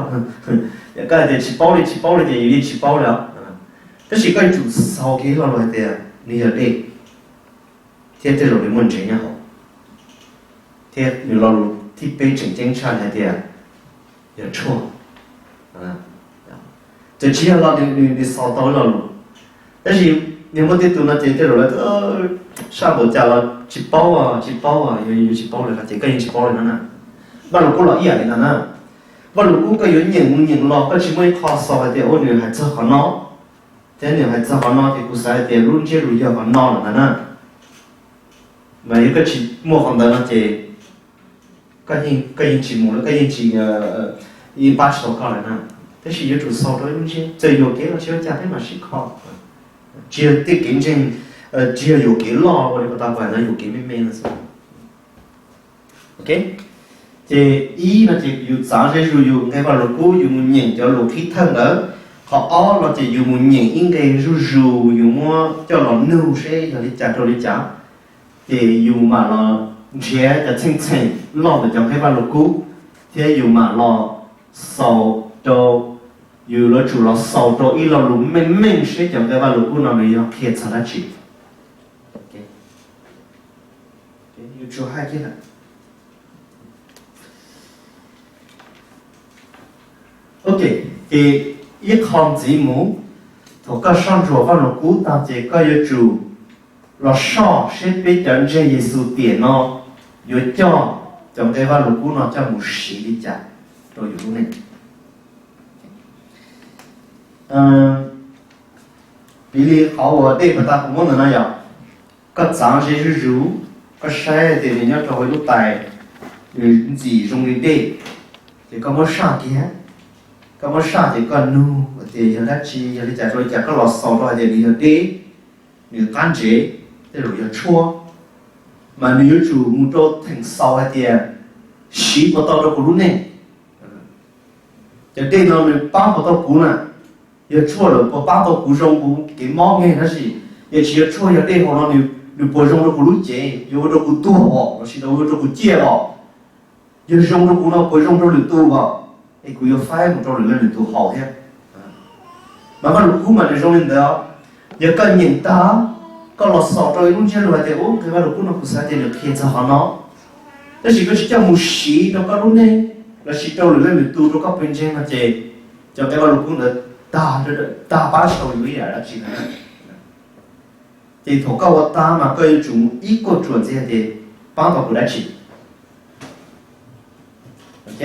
Yog koj hais tias tsis paub li, tsis paub li ces yeej tsis paub li os. Tab sis koj yuav tsum xaus kiag lo lus hais tias nws yog dej, thiab tej zaum nws muaj ntsev nyob hauv, thiab nws lo lus thib peb tseem ceeb tshaj hais tias yog tshuaj. Ces tsis yog lo nws xaus tau lo lus. Tab sis nws muaj tej tus no ces tej zaum lawv saj npaum cas los tsis paub, tsis paub, yuav tsis paub li no ces koj yeej tsis paub li no na. Vaj Lug Kub los ib yam li ntawd na. Vaj Lug Kub koj yuav nyeem mus nyeem los koj tsis muaj ib qho xaus hais tias ua nws hais txog qhov no, thiab nws hais txog qhov no ces kuv xav hais tias lub ntsiab lus yog qhov no lawm ntag na. Mas yog koj tsis muaj qhov ntawd no ces koj yeej tsis mus, koj yeej tsis, yeej pab tsis tau koj lawm na. Tab sis yuav tsum xaus rau ib lub ntsiab, txawm yuam kev los tsis ua cas peb mam sib kho. Tsis yog tej kev ntseeg, tsis yog yuam kev loj ua li pas tas kuv hais ntawd, yuam kev me me no xwb. Ces ib no ces yus txav ze zus yus nqe Vaj Lug Kub, yus mus nyeem cov lus qhib thawj ntawd. Qhov ob no ces yus mus nyeem ib nqe zuj zus, yus muab coj los nug seb yog li cas rau li cas. Ces yus mam los nrhiav cov txheej txheem loj ntawm cov nqe Vaj Lug Kub, thiab yus mam los xaus rau, yus yuav tsum los xaus rau ib lo lus meej meej seb cov nqe Vaj Lug Kub no nws yog qhia txog dab tsi. Ces ib qho ntxiv mus, thaum koj soj ntsuam Vaj Lug Kub tag ces koj yuav tsum los soj seb peb cov ntseeg Yexus tiam no yuav coj cov nqe Vaj Lug Kub no coj mus siv li cas rau yus lub neej. Piv li qhov uas dej pas tas kuv muab ntawm no yom, koj txav ze zuj zus, koj saib tias nws nyob rau hauv ib lub tais, nws ntxim zoo li dej, ces koj muab saj kiag. Koj muab saj ces koj nug tias yog dab tsi, yog li cas rau li cas, koj los xaus rau hais tias nws yog dej, nws qab ntsev, tej zaum yog tshuaj, mas nws yuav tsum mus rau theem xaus hais tias siv puas tau rau kuv lub neej. Cov dej no nws pab puas tau kuv na, yog tshuaj lawm puas pab tau kuv zoo kuv kev mob nkeeg tab sis, yog tsis yog tshuaj yog dej hauv no nws puas zoo rau kuv lub cev, yuav ua rau kuv tuag os lossis ua rau kuv ciaj os. Yog zoo rau kuv no puas zoo rau lwm tus os, es kuv yuav faib mus rau lwm leej lwm tus haus thiab. Mas Vaj Lug Kub mas nws zoo li ntawd. Yog koj nyeem tag, koj los xaus rau ib lub ntsiab lus hais tias ub, nqe Vaj Lug Kub no kuv xav tias nws qhia txog qhov no, tab sis koj tsis coj mus siv rau koj lub neej lossis rau lwm leej lwm tus rau koj pw ntseeg no ces cov nqe Vaj Lug Kub ntawd tag, tag pab tsis tau yus ib yam dab tsi na. Ces thaum koj ua tag mas koj yuav tsum mus ib kauj ruam ntxiv hais tias pab tau kuv dab tsi. Ok,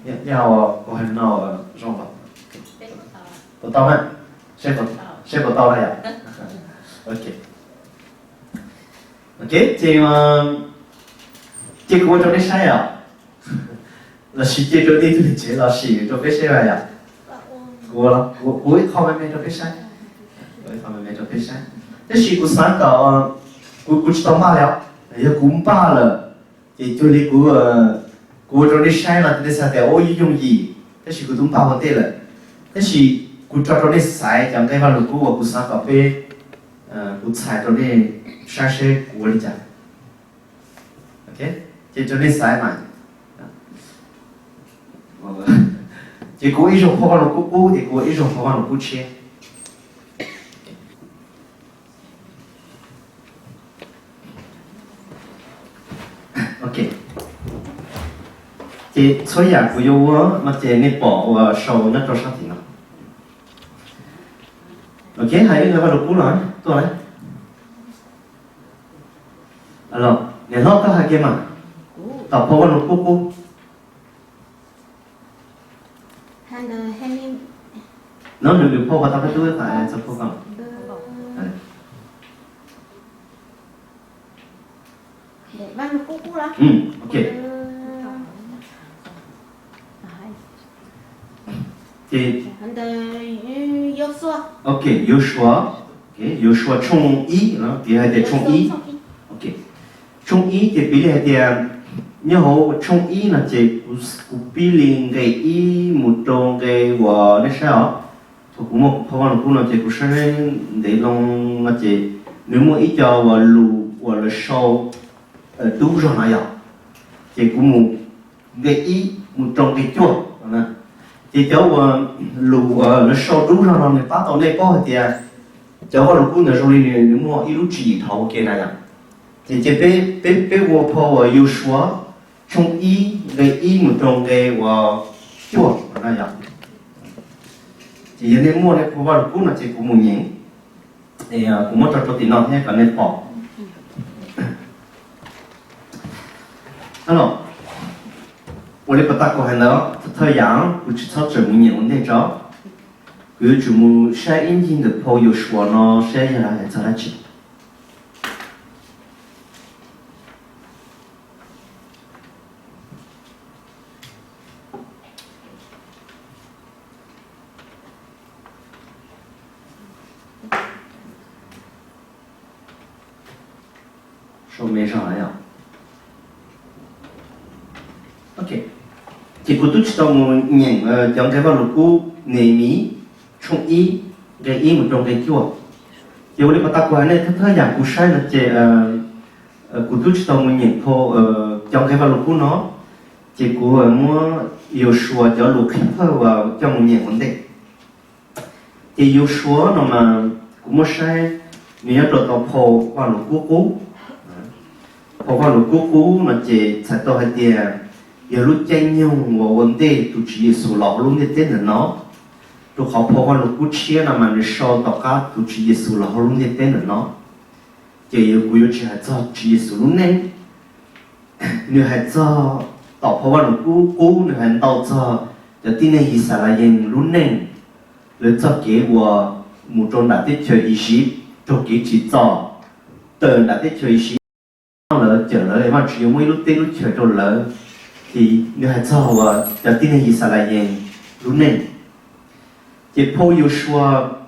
yog kuv hais no zoo los, puas tau na? Seb puas tau na yom? Ok, ok, ces, ces kuv ua rau nej saib os, lossis cia rau nej tug niam tsev los sim rau peb saib na yom? Kuv, kuv ua ib qho me me rau peb saib, ua ib qho me me rau peb saib. Tab sis kuv xav kom, kuv, kuv tsis tau npaj li os, yog kuv npaj lawm ces cuag li kuv, kuv ua rau nej saib no nej xav tias ua yooj yooj yim, tab sis kuv twb npaj ua ntej lawm. Tab sis kuv tso rau nej xaiv cov nqe Vaj Lug Kub uas kuv xav kom peb, kuv txhais rau nej saib seb kuv ua li cas. Ok, ces rau nej xaiv mas. Ces kuv ib zaug phau Vaj Lug Kub qub, ces kuv ib zaug phau Vaj Lug Kub tshiab. Ok, ces txhua yam kuv yuav ua no ces nej pom ua sau nyob rau sab tim no. Ok, hais ib nqe Vaj Lug Kub los tuaj lawm. Niam hlob koj hais kiag mas, tom phau Vaj Lug Kub qub. No nws nws phau pas tau koj tub txog phau ko. Ok, Yausuas, Yausuas tshooj ib, piv hais tias tshooj ib. Tshooj ib ces piv li hais tias, nyob hauv tshooj ib no ces kuv pib li nqe ib mus rau nqe uas nej saib os. Thaum kuv muaj kuv phau Vaj Lug Kub no ces kuv saib ntev loo no ces nws muaj ib co uas lus uas lawv sau dub zog no yog, ces kuv mus nqe ib mus rau nqe cuaj. Ces cov uas lus uas lawv sau dub zog no nws pab tau nej paub hais tias cov Vaj Lug Kub ntawd zoo li nws muaj ib lub tswv yim dhau ua ke na yom. Ces ces peb peb ua phau uas Yausuas tshooj ib nqe ib mus rau nqe uas cuaj na yom. Ces yog nej muaj nej phau Vaj Lug Kub no ces kuv mus nyeem, kuv muab tso rau tim no thiab kom nej pom. Ua li pas tas kuv hais ntawd, thawj yam kuv tsis txhob tseem mus nyeem ua ntej tso, kuv yuav tsum mus saib ib ncig ntawm phau Yausuas no saib yog hais txog dab tsi. Ces kuv twb tsis tau mus nyeem cov nqe Vaj Lug Kub Nehemias tshooj ib nqe ib mus rau nqe cuaj. Ces ua li pas tas kuv hais nej thawj thawj yam kuv saib no ces kuv twb tsis tau mus nyeem phau cov nqe Vaj Lug Kub no, ces kuv muab Yausuas cov lus qhib thawj uas coj mus nyeem ua ntej. Ces Yausuas no mas kuv muab saib nws nyob rau tau phau Vaj Lug Kub qub. Phau Vaj Lug Kub qub no ces txhais tau hais tias yog lub caij nyoog uas ua ntej tus Tswv Yexus los hauv lub ntiaj teb ntawm no, rau qhov phau Vaj Lug Kub tshiab no mas nws sau tom qab tus Tswv Yexus los hauv lub ntiaj teb ntawm no. Ces kuv yuav tsis hais txog Tswv Yexus lub neej, nws hais txog, tom phau Vaj Lug Kub qub nws hais ntau txog cov tib neeg Yixalayees lub neej, lawv txoj kev uas mus rau nram teb chaws Iziv raug kev tsim txom, tawm nram teb chaws Iziv, lawv cawm lawv, Vajtswv yuav muab ib lub teb lub chaws rau lawv. Ces nws hais txog uas cov tib neeg Yixalayees lub neej. Ces phau Yausuas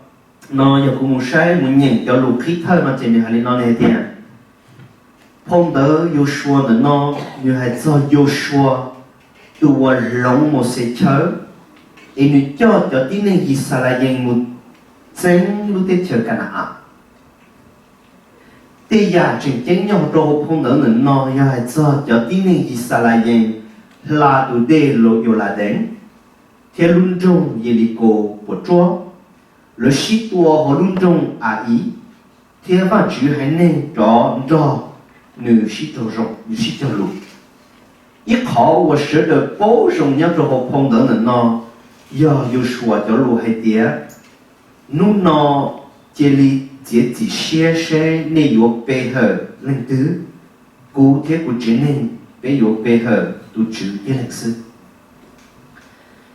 no yog kuv mus saib mus nyeem cov lus qhib thawj no ces nws hais li no, nws hais tias, phau ntawv Yausuas ntawm no nws hais txog Yausuas tus uas hloov Mauxes chaw, es nws coj cov tib neeg Yixalayees mus txeeb lub teb chaws Ka na-as. Tej yam tseem ceeb nyob hauv rau hauv phau ntawv ntawm no yog hais txog cov tib neeg Yixalayees hla tus dej Yauladees thiab lub nroog Yelikaus puas tsuaj. Lawv sib tua hauv lub nroog A-iv, thiab Vajtswv haiv neeg rov nrog nws sib raug zoo, nws sib cog lus. Ib qhov uas sawv daws paub zoo nyob rau hauv phau ntawv ntawm no yog Yausuas cov lus hais tias, hnub no cia li txiav txim siab seb nej yuav pe hawm leej twg, kuv thiab kuv tsev neeg peb yuav pe hawm tus Tswv tib leeg xwb.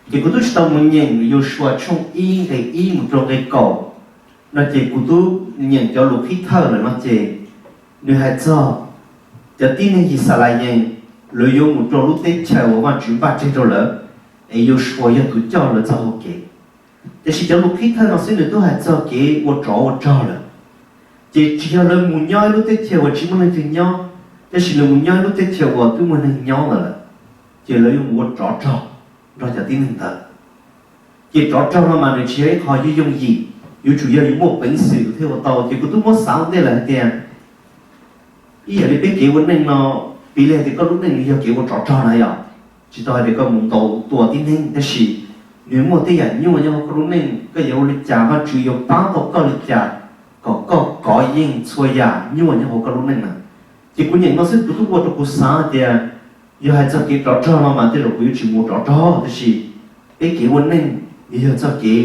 Ces kuv twb tsis tau mus nyeem Yausuas tshooj ib nqe ib mus rau nqe kaum no ces kuv twb nyeem cov lus qhib thawj lawm no ces nws hais txog cov tib neeg Yixalayees lawv yuav mus rau lub teb chaws uas Vajtswv npaj tseg rau lawv, es Yausuas yog tus coj lawv txoj hau kev. Tiam sis cov lus qhib thawj no xwb nws twb hais txog kev ua tsov ua rog lawm. Ces tsis yog lawv mus nyob ib lub teb chaws uas tsis muaj leej twg nyob, tab sis lawv mus nyob ib lub teb chaws uas twb muaj neeg nyob lawm lawm, ces lawv yuav mus ua tsov rog nrog cov tib neeg ntawd. Ces tsov rog no mas nws tsis yog ib qho yooj yooj yim, yuav tsum yog yus muaj peev xwm thiaj ua tau. Ces kuv twb muab xav ua ntej lawm hais tias, ib yam li peb kev ua neej no, piv li hais tias koj lub neej yog kev ua tsov rog na yom, tsis tau hais tias koj mus ntaus tua tib neeg, tab sis Nws muaj tej yam nyuaj nyob hauv koj lub neej, koj yuav ua li cas, Vajtswv yuav pab tau koj li cas kom koj kov yeej txhua yam nyuaj nyob hauv koj lub neej na. Ces kuv nyeem no xwb kuv twb ua rau kuv xav tias yog hais txog kev rov rog no mas tej zaum kuv yuav tsis mus rov rog, tab sis peb kev ua neej yog txoj kev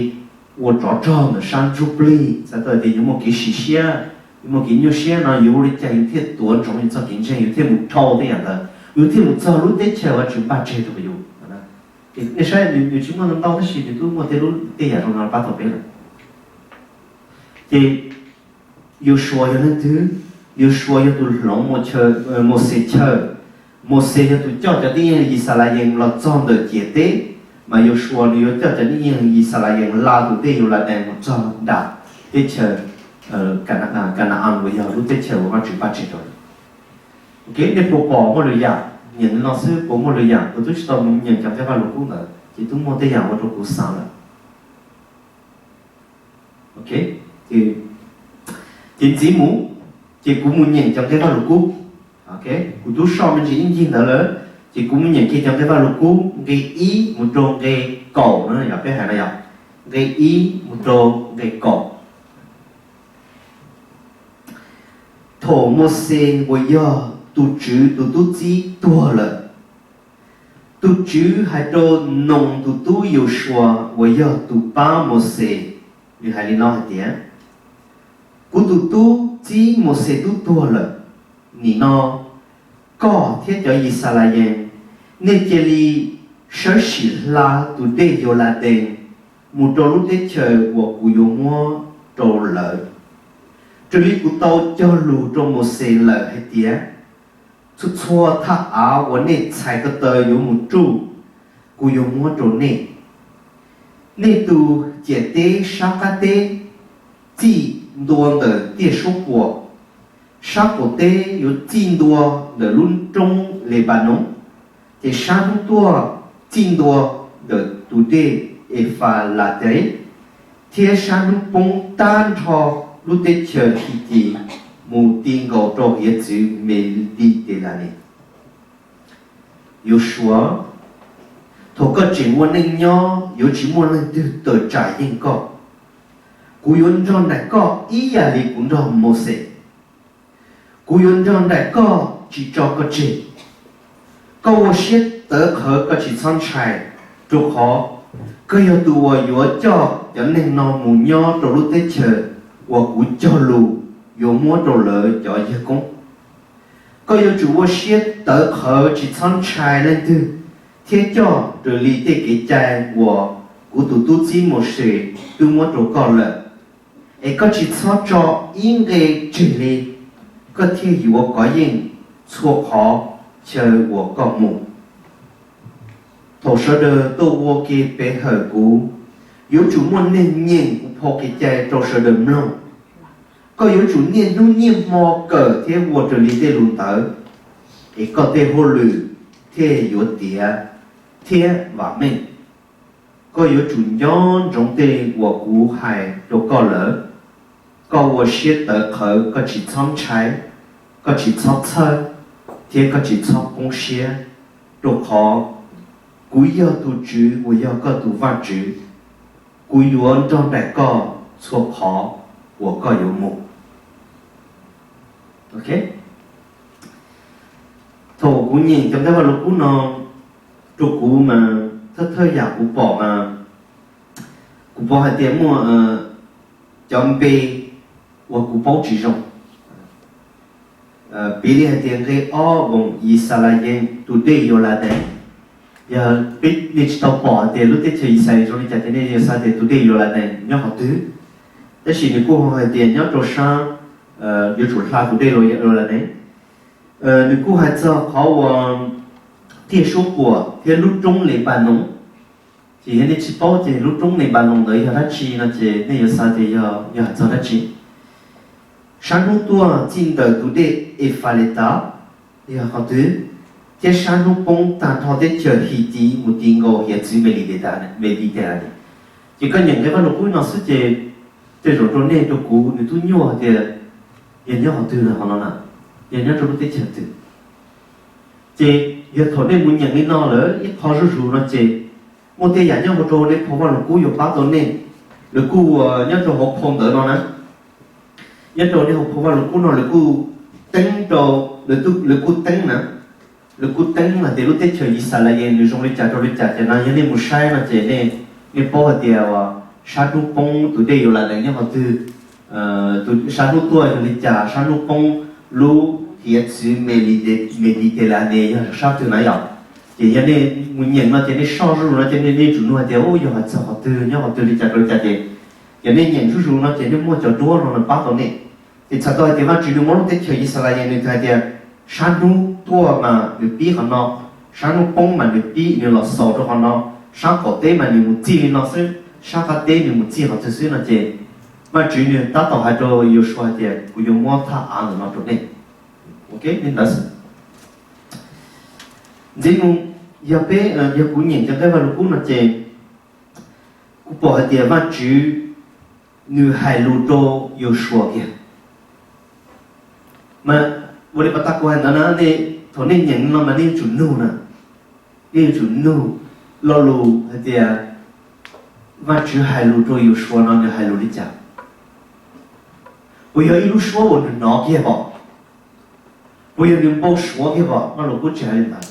ua rov rog ntawm sab ntsuj plig, txhais tau tias yuav muaj kev sim siab, yuav muaj kev nyuaj siab no yuav ua li cas yus thiaj tuav ntsoov yus txoj kev ntseeg, yus thiaj mus dhau tej yam ntawd, yus thiaj mus txog lub teb chaws Vajtswv npaj tseg rau yus. Nej saib, nws tsis muaj ntau ntau tab sis nws twb muaj tej lub tej yam zoo no pab tau peb lawm. Ces Yausuas yog leej twg? Yausuas yog tus hloov Mauxes chaw. Mauxes yog tus coj cov tib neeg Yixalayees los txog ntawm ciam teb, mas Yausuas nws yuav coj cov tib neeg Yixalayees hla tus dej Yauladees mus txog nram teb chaws Kana-as uas yog lub teb chaws uas Vajtswv npaj tseg rau. Nej puas pom muaj lwm yam? Nyeem li no xwb puas muaj lwm yam? Kuv twb tsis tau mus nyeem cov nqe Vajluskub ntawd ces twb muaj tej yam ua rau kuv xav lawm. Ces ntxiv mus, ces kuv mus nyeem cov nqe Vajluskub. Kuv twb soj me ntsis ib ncig ntawd lawm, ces kuv mus nyeem kiag cov nqe Vajluskub nqe ib mus rau nqe kaum no yog peb hais no yog nqe ib mus rau nqe kaum. Thaum Mauxes uas yog tus Tswv tus tub txib tuag lawm, tus Tswv hais rau Noos tus tub Yausuas uas yog tus pab Mauxes, nws hais li no hais tias, kuv tus tub txib Mauxes twb tuag lawm. Nim no koj thiab cov Yixalayees, nej cia li sawv sim hla tus dej Yauladees mus rau lub teb chaws uas kuv yuav muab rau lawv. Raws li kuv tau cog lus rau Mauxes lawm hais tias, txhua txhua thaj av uas nej txhais ko taw yuav mus ruj, kuv yuav muab rau nej. Nej tus ciam teb sab qab teb txij ntua ntawm tiaj suab puam, sab qaum teb yuav txij ntua ntawm lub roob Lenpanoos, ces sab hnub tuaj txij ntua ntawm tus dej Efalates, thiab sab hnub poob tag nrho lub teb chaws His Cis mus ti nkaus rau hiav txwv Mediterraneos. Yausuas, thaum koj tseem ua neej nyob yuav tsis muaj leej twg tawm tsam yeej koj. Kuv yuav nrog nraim koj ib yam li kuv nrog Mauxes. Kuv yuav nrog nraim koj tsis tso koj tseg. Koj ua siab tawv qhawv koj tsis txhob ntshai, rau qhov koj yog tus uas yuav coj cov neeg no mus nyob rau lub teb chaws uas kuv cog lus yuav muab rau lawv cov yawg koob. Koj yuav tsum ua siab tawv qhawv tsis txhob ntshai leej twg, thiab coj raws li tej kev cai uas kuv tus tub txib Mauxes twb muab rau koj lawm. Es koj tsis txhob tso ib nqe tseg li, koj thiaj yuav kov yeej txhua qhov chaw uas koj mus. Thaum sawv daws tuaj ua ke pe hawm kuv, yuav tsum muaj neeg nyeem kuv phau kev cai rau sawv daws mloog. Koj yuav tsum niaj hnub niaj hmo kawm thiab ua raws li tej lus ntawd, es koj tej hauj lwm thiaj yuav tiav thiab vam meej. Koj yuav tsum nco ntsoov tej uas kuv hais rau koj lawm. Koj ua siab tawv qhawv, koj tsis txhob ntshai, koj tsis txhob txhawj, thiab koj tsis txhob poob siab, rau qhov kuv yog tus Tswv uas yog koj tus Vajtswv. Kuv yuav nrog nraim koj txhua qhov uas koj yuav mus. Thaum kuv nyeem cov nqe Vajluskub no, rau kuv mas thawj thawj yam kuv pom mas, kuv pom hais tias muaj cov npe uas kuv paub tsis zoo. Piv li hais tias nqe ob voos Yixalayees tus dej Yauladees. Yog peb nej tsis tau pom hais tias lub teb chaws Yixalayees zoo li cas ces nej yuav xav tias tus dej Yauladees nyob qhov twg. Tab sis nws kuj ho hais tias nyob rau sab, yuav tsum hla tus dej Yauladees. Nws kuj hais txog qhov uas tiaj suab puam thiab lub roob Lenpanoos. Ces yog nej tsis paub ces lub roob Lenpanoos ntawd yog dab tsi no ces nej yuav xav tias yog hais txog dab tsi. Sab hnub tuaj txij ntawm tus dej Efaletas yog qhov twg, thiab sab hnub poob tag nrho teb chaws His Cis mus ti nkaus hiav txwv Mediterraneos. Ces koj nyeem nqe Vajluskub no xwb ces tej zaum rau nej rau kuv nws twb nyuaj tias yog nyob qhov twg no, qhov no na, yog nyob rau lub teb chaws twg. Ces yog thaum nej mus nyeem li no lawm ib qho zuj zus no ces Muaj tej yam nyob hauv rau nej phau Vaj Lug Kub yuav pab tau nej. Lawv kuj nyob rau hauv phau ntawv no na, nyob rau nej hauv phau Vaj Lug Kub no lawv kuj teeb rau, lawv kuj teeb na, lawv kuj teeb hais tias lub teb chaws Yixalayees nws zoo li cas rau li cas ces no yog nej mus saib no ces nej paub hais tias sab hnub poob tus dej Yauladees nyob qhov twg, sab hnub tuaj yog li cas, sab hnub poob lub hiav txwv Mediterranean yog sab twg na yom. Ces yog nej mus nyeem no ces nej soj zuj zus no ces nej yuav tsum nug hais tias u yog hais txog qhov twg nyob qhov twg li cas rau li cas ces, ces nej nyeem zuj zus no ces nej muaj cov duab no nws pab tau nej. Ces txhais tau hais tias Vaj Tswv nws muab lub teb chaws Yixalayees nws hais tias sab hnub tuaj mas nws pib qhov no, sab hnub poob mas nws pib nws los xaus rau qhov no, sab qaum teb mas nws mus txij li no xwb, sab qab teb nws mus txij qhov twg xwb no ces Vaj Tswv nws tab tom hais rau Yausuas hais tias kuv yuav muab thaj av ntawm no rau nej. Ok, li ntawd xwb. Ntxiv mus, yog peb, yog kuv nyeem cov nqe Vaj Lug Kub no ces kuv pom hais tias Vaj Tswv nws hais lus rau Yausuas kiag. Mas ua li pas tas kuv hais ntawd na, thaum nej nyeem no mas nej yuav tsum nug na, nej yuav tsum nug lo lus hais tias Vaj Tswv hais lus rau Yausuas no nws hais lus li cas. Puas yog ib lub suab uas nws hnov kiag pom? Puas yog nws npau suav kiag pom? Vaj Lug Kub tsis hais li ntawd.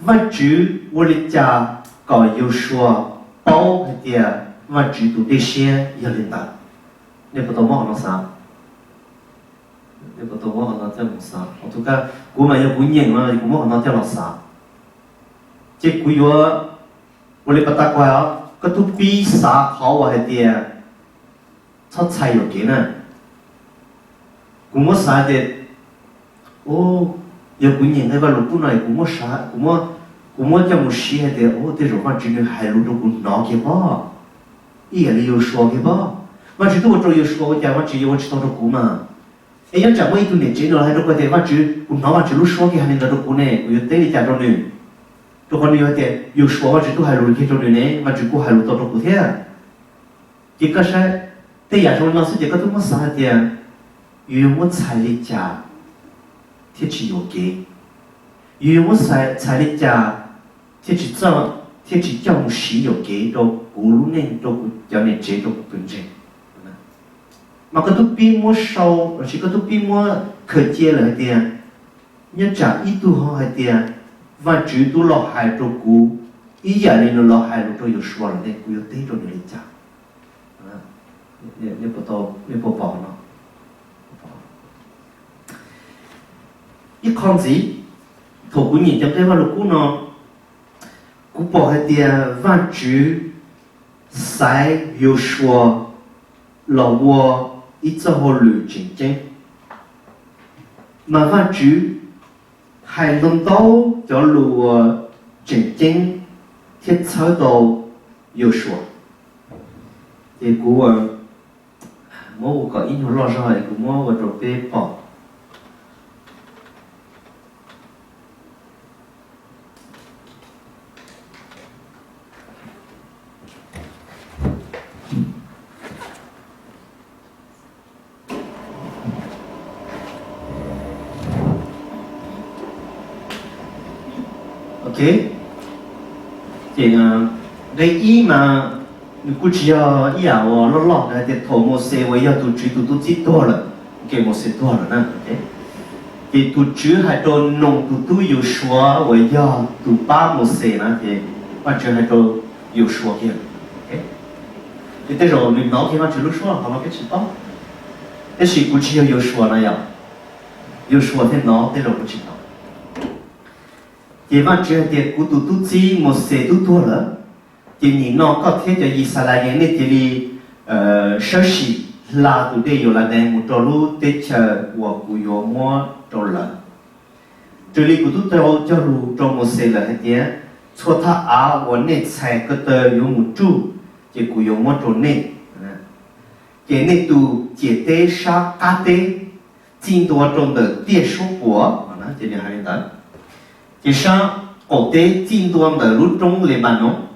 Vaj Tswv ua li cas kom Yausuas paub hais tias Vaj Tswv tus dej siab yog li ntawd? Nej puas tau muab qhov no xav? Nej puas tau muab qhov no coj mus xav? Kuv mas yog kuv nyeem no kuv muab qhov no coj los xav. Ces kuv yuav ua li pas tas kuv hais, koj tub pib xav qhov uas hais tias txhob txhais yuam kev na. Kuv muab xav tias, yog kuv nyeem nqe Vaj Lug Kub no kuv muab, kuv muab coj mus siv hais tias tej zaum Vaj Tswv nws hais lus rau kuv hnov kiag pob, ib yam li Yausuas kiag pob. Vaj Tswv twb ua rau Yausuas ua cas Vaj Tswv yuav ua tsis tau rau kuv mas? Es nyob tsam muaj ib tug niam tsev no hais rau kuv tias Vaj Tswv, kuv hnov Vaj Tswv lub suab kiag hais li ntawd rau kuv ne, kuv yuav teb li cas rau nws? Rau qhov nws yog tias Yausuas Vaj Tswv twb hais lus kiag rau nws ne, Vaj Tswv kuj hais lus tau rau kuv thiab. Ces koj saib, tej yam zoo li no xwb ces koj twb muab xav hais tias yus yuav muab txhais li cas thiaj tsis yuam kev, yus yuav muab txhais li cas thiaj tsis txawj, thiaj tsis coj mus siv yuam kev rau kuv lub neej, rau kuv cov niam tsev, rau kuv tus ntseeg. Mas koj twb pib muab sau lossis koj twb pib muab khaws cia lawm hais tias nyob tsam ib tug ho hais tias Vaj Tswv twb los hais rau kuv ib yam li nws los hais lus rau Yausuas lawm ne, kuv yuav teb rau nws li cas? Nej puas pom no? Ib qho ntxiv, thaum kuv nyeem cov nqe Vaj Lug Kub no, kuv pom hais tias Vaj Tswv xaiv Yausuas los ua ib txoj hauj lwm tseem ceeb. Mas Vaj Tswv hais ntau ntau cov lus uas tseem ceeb thiab txhawb tau Yausuas. Ces kuv muab ua kom ib nyuag loj zog es kuv muab ua rau peb pom. Ok, ces nqe ib mas nws kuj tsis yog ib yam uas loj loj, nws hais tias thaum Mauxes uas yog tus Tswv tus tub txib tuag lawm, ok, Mauxes tuag lawm na. Ces tus Tswv hais rau Noos tus tub Yausuas uas yog tus pab Mauxes na, ces Vaj Tswv hais rau Yausuas kiag. Ces tej zaum nws hnov kiag Vaj Tswv lub suab qhov no peb tsis paub, tab sis kuv tsis yog Yausuas na yom, Yausuas thiaj hnov, tej zaum kuv tsis hnov. Ces Vaj Tswv hais tias kuv tus tub txib Mauxes twb tuag lawm, ces nim no koj thiab cov Yixalayees nej cia li sawb sim hla tus dej Yauladees mus rau lub teb chaws uas kuv yuav muab rau lawv. Raws li kuv twb tau cog lus rau Mauxes lawm hais tias txhua thaj av uas nej txhais ko taw yuav mus tsuj, ces kuv yuav muab rau nej. Ces nej tus ciam teb sab qab teb txij ntua rau ntawm tiaj suab puam, ces nws hais li ntawd. Ces sab qaum teb txij ntua ntawm lub roob Lepanoo,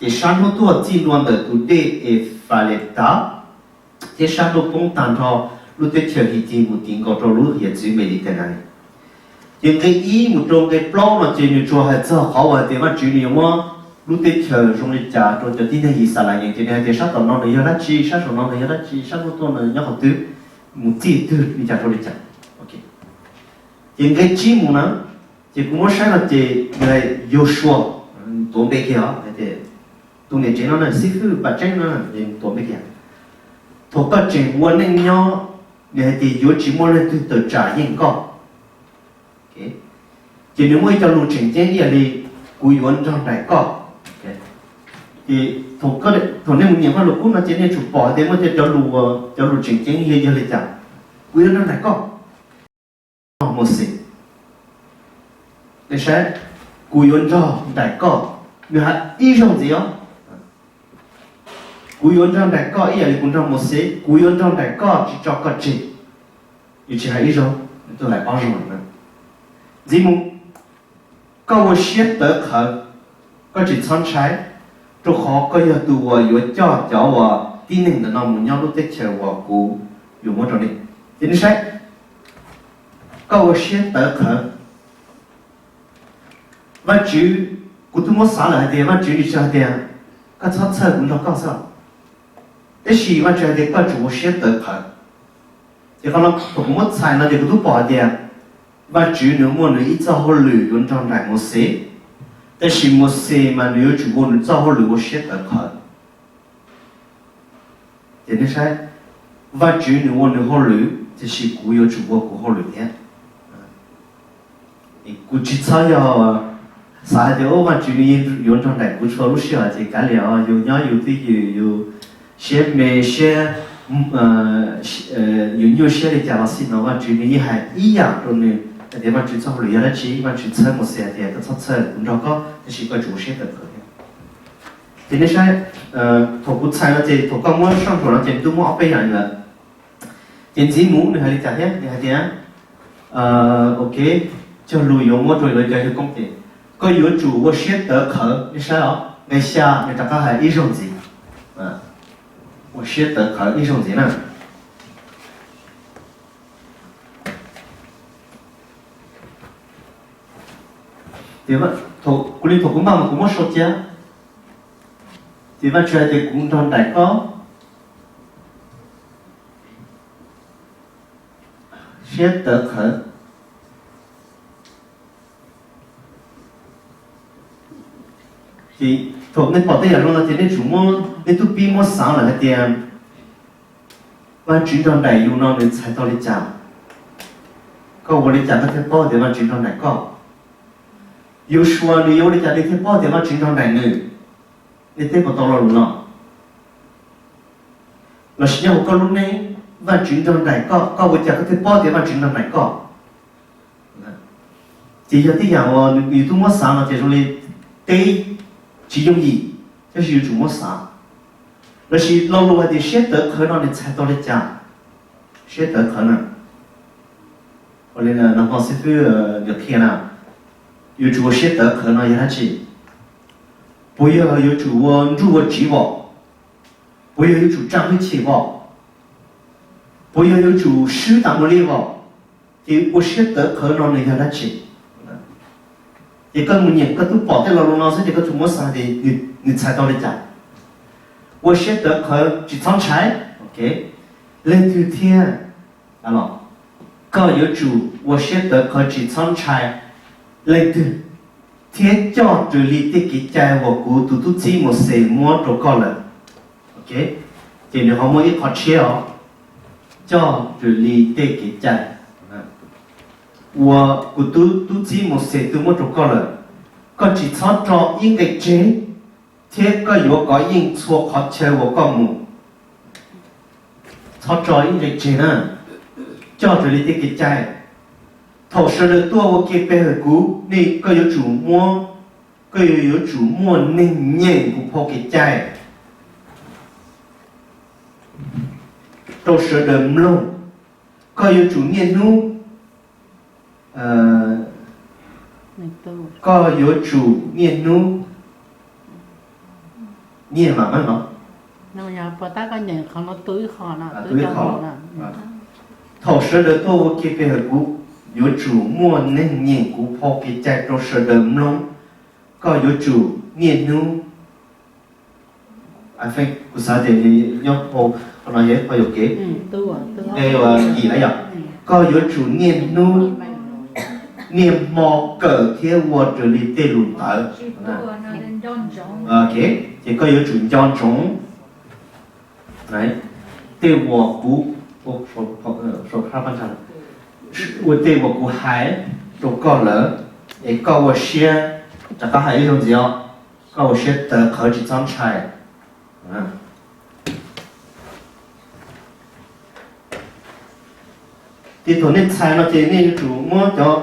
ces sab hnub tuaj txij ntua ntawm tus dej Efaletas, thiab sab ntuj poob tag nrho lub teb chaws Hitis mus tiv nkaus rau lub hiav txwv Mediterranean. Ces nqe ib mus rau nqe plaub no ces nws tsuas hais txog qhov uas hais tias Vaj Tswv nws yuav muab lub teb chaws zoo li cas rau cov tib neeg Yixalayees, ces nws hais tias sab tom no nws yog dab tsi, sab saum no nws yog dab tsi, sab ntuj tuaj nws nyob qhov twg, mus txij twg li cas rau li cas. Ces nqe tsib mus na, ces kuv muab saib no ces nws hais Yausuas, tuav npe kiag os, hais tias tus niam tsev no na, xib fwb pam tseeb no, tuav npe kiag. Thaum koj tseem ua neej nyob, nws hais tias yuav tsis muaj leej twg tawm tsam yeej koj. Ces nws muaj ib co lus tseem ceeb ib yam li kuv yuav nrog nraim koj. Ces thaum nej mus nyeem Vaj Lug Kub no ces nej tsum pom tias muaj cov lus, cov lus tseem ceeb yog li cas, kuv yuav nrog nraim koj. Mauxes, nej saib, kuv yuav nrog nraim koj, nws hais ib zaug ntxiv os. Kuv yuav nrog nraim koj ib yam li kuv nrog Mauxes, kuv yuav nrog nraim koj tsis tso koj tseg. Nws tsis hais ib zaug, nws twb hais ob zaug lawm na. Ntxiv mus, koj ua siab tawv qhawv, koj tsis txhob ntshai, rau qhov koj yog tus uas yuav coj cov uas tib neeg ntawm no mus nyob lub teb chaws uas kuv yuav muab rau nej. Ces nej saib, koj ua siab tawv qhawv. Vajtswv, kuv twb muab xav lawm hais tias Vajtswv nws tsis hais tias koj txhob txhawj kuv nrog koj xwb, tab sis Vajtswv hais tias koj tsum ua siab tawv qhawv. Ces qhov no thaum kuv muab txhais no ces kuv twb pom hais tias Vajtswv nws muaj nws ib txoj hauj lwm yuav nrog nraim Mauxes, tab sis Mauxes mas nws yuav tsum ua nws txoj hauj lwm ua siab tawv qhawv. Ces nej saib, Vajtswv nws ua nws hauj lwm, tiam sis kuv yuav tsum ua kuv hauj lwm thiab. Kuv tsis txhob yog xav hais tias Vajtswv nws yuav nrog nraim kuv txhua lub sij hawm ces kav liam os, yus nyob yus twj ywm, yus siab me siab, yus nyuaj siab li cas los xij no Vajtswv nws yeej hais ib yam rau nws hais tias Vajtswv txoj hauj lwm yog dab tsi. Vajtswv txhawb Mauxes hais tias koj txhob txhawj, kuv nrog koj, tab sis koj tsum ua siab tawv qhawv thiab. Ces nej saib, thaum kuv txhais no ces thaum koj muab soj ntsuam no ces nws twb muaj ob peb yam lawm. Ces ntxiv mus nws hais li cas thiab, nws hais tias, ok, cog lus yuav muab rau lawv cov yawg koob ces koj yuav tsum ua siab tawv qhawv. Nej saib os, nqe xya nws rov qab hais ib zaug ntxiv, ua siab tawv qhawv ib zaug ntxiv na. Kuv li thaum kuv npaj mas kuv muab sau cia, ces Vajtswv hais tias kuv nrog nraim koj, siab tawv qhawv. Ces thaum nej pom tej yam zoo no ces nej tsum muab, nej twb pib muab xav lawm hais tias Vajtswv nrog nraim yus no nws txhais tau li cas? Koj ua li cas koj thiaj paub tias Vajtswv nrog nraim koj? Yausuas nws yuav ua li cas nws thiaj paub tias Vajtswv nrog nraim nws? Nej teb puas tau lo lus no? Los sis nyob hauv koj lub neej, Vajtswv nrog nraim koj, koj ua cas koj thiaj paub tias Vajtswv nrog nraim koj? Ces yog tej yam uas yus twb muab xav no ces zoo li teb tsis yooj yim, tab sis yuav tsum muab xav. Los sis lo lus hais tias siab tawv qhawv no nws txhais tau li cas? Siab tawv qhawv na, ua li no xib fwb nws qhia na, yuav tsum ua siab tawv qhawv no yog dab tsi? Puas yog yuav tsum ua nruj ua tsiv vom? Puas yog yuav tsum tsa hwj chim vom? Puas yog yuav tsum swb tas mus li vom? Ces ua siab tawv qhawv no nws yog dab tsi? Ces koj mus nyeem koj twb pom tej lo lus no xwb ces koj tsuas muab xav tias nws txhais tau li cas. Ua siab tawv qhawv tsis txhob ntshai. Leej twg thiab, koj yuav tsum ua siab tawv qhawv tsis txhob ntshai leej twg thiab coj raws li tej kev cai uas kuv tus tub txib Mauxes muab rau koj lawm. Ces nws ho muaj ib qho tshiab os, coj raws li tej kev cai uas kuv tus tub txib Mauxes twb muab rau koj lawm. Koj tsis txhob tso ib nqe tseg, thiab koj yuav kov yeej txhua qhov chaw uas koj mus. Txhob tso ib nqe tseg na, coj raws li tej kev cai. Thaum sawv daws tuaj ua ke pe hawm kuv, nej, koj yuav tsum muaj, koj yuav tsum muaj neeg nyeem kuv phau kev cai rau sawv daws mloog. Koj yuav tsum niaj hnub, koj yuav tsum niaj hnub nyiaj mam meej los. Thaum sawv daws tuaj ua ke pe hawm kuv, yuav tsum muaj neeg nyeem kuv phau kev cai rau sawv daws mloog. Koj yuav tsum niaj hnub, kuv xav tias nyob hauv qhov no yog ib qho yuam kev, nqe yim na yog, koj yuav tsum niaj hnub niaj hmo kawm thiab ua raws li tej lus ntawd. Ces koj yuav tsum nco ntsoov. Tej uas kuv, ua tej uas kuv hais rau koj lawm, es koj ua siab, rov qab hais ib zaug ntxiv os, koj ua siab tawv qhawv tsis txhob ntshai. Ces thaum nej txhais no ces nej yuav tsum muab cov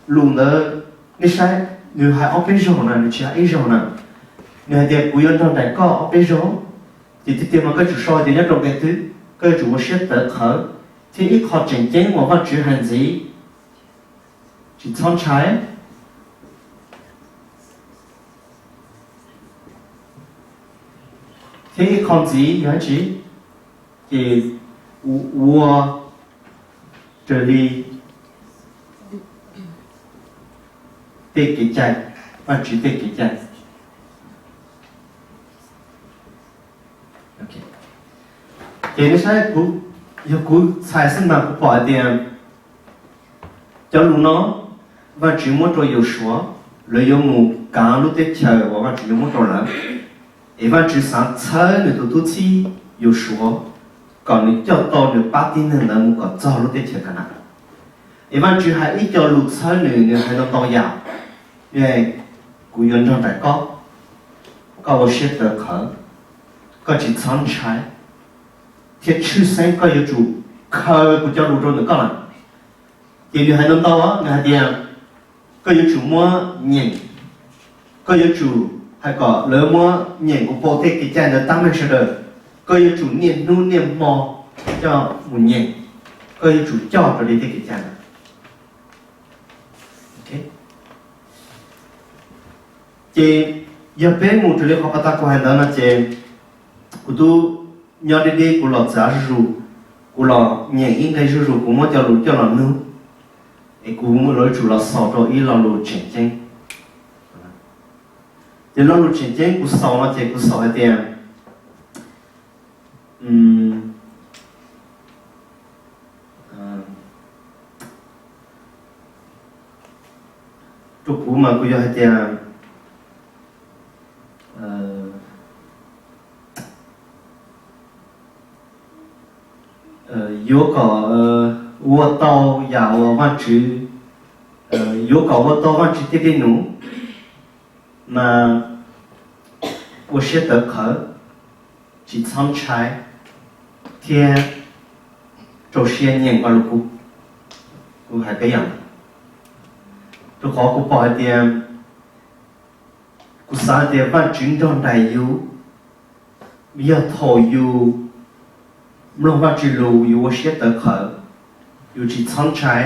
lus ntawd, nej saib, nws hais ob peb zaug na, nws tsis hais ib zaug na. Nws hais tias kuv yuav nrog nraim koj ob peb zaug. Ces tiag tiag mas koj yuav tsum sau tias nyob rau nqe twg, koj yuav tsum ua siab tawv qhawv, thiab ib qho tseem ceeb uas Vajtswv hais ntxiv, tsis txhob ntshai. Thiab ib qho ntxiv yog dab tsi? Ces ua raws li tej kev cai, Vajtswv tej kev cai. Ces nej saib, yog kuv txhais xwb mas kuv pom hais tias cov lus no Vajtswv muab rau Yausuas, lawv yuav mus kav lub teb chaws uas Vajtswv yuav muab rau lawv. Es Vajtswv xav txhawb nws tus tub txib Yausuas kom nws coj tau nws pab tib neeg ntawd mus kom txog lub teb chaws Kanas. Es Vajtswv hais ib co lus txhawb nws, nws hais ntau ntau yam. Kuv yuav nrog nraim koj, koj ua siab tawv qhawv, koj tsis txhob ntshai, thiab tshwj xeeb koj yuav tsum khaws kuv cov lus rau ntawm koj lawm. Ces nws hais ntau ntau, nws hais tias koj yuav tsum muab nyeem, koj yuav tsum hais kom lawv muab nyeem kuv pau tej kev cai ntawd tab meeg sawv daws, koj yuav tsum niaj hnub niaj hmo coj mus nyeem, koj yuav tsum coj raws li tej kev cai ntawd. Ces yog peb mus raws li qhov pas tas kuv hais ntawd no ces kuv twb nyob deb deb kuv los txav zuj zus, kuv los nyeem ib nqe zuj zus, kuv muab cov lus coj los nug, es kuv yuav tsum los xaus rau ib lo lus tseem ceeb. Ces lo lus tseem ceeb kuv xaus no ces kuv xaus hais tias, rau kuv mas kuv yog hais tias yuav kom ua tau yam uas Vajtswv, yuav kom ua tau Vajtswv tej dej num mas ua siab tawv qhawv, tsis txhob ntshai, thiab rau siab nyeem Vajluskub. Kuv hais peb yam, rau qhov kuv pom hais tias, kuv xav hais tias Vajtswv nrog nraim yus, yog thaum yus mloog Vajtswv lus yus ua siab tawv qhawv, yus tsis txhob ntshai,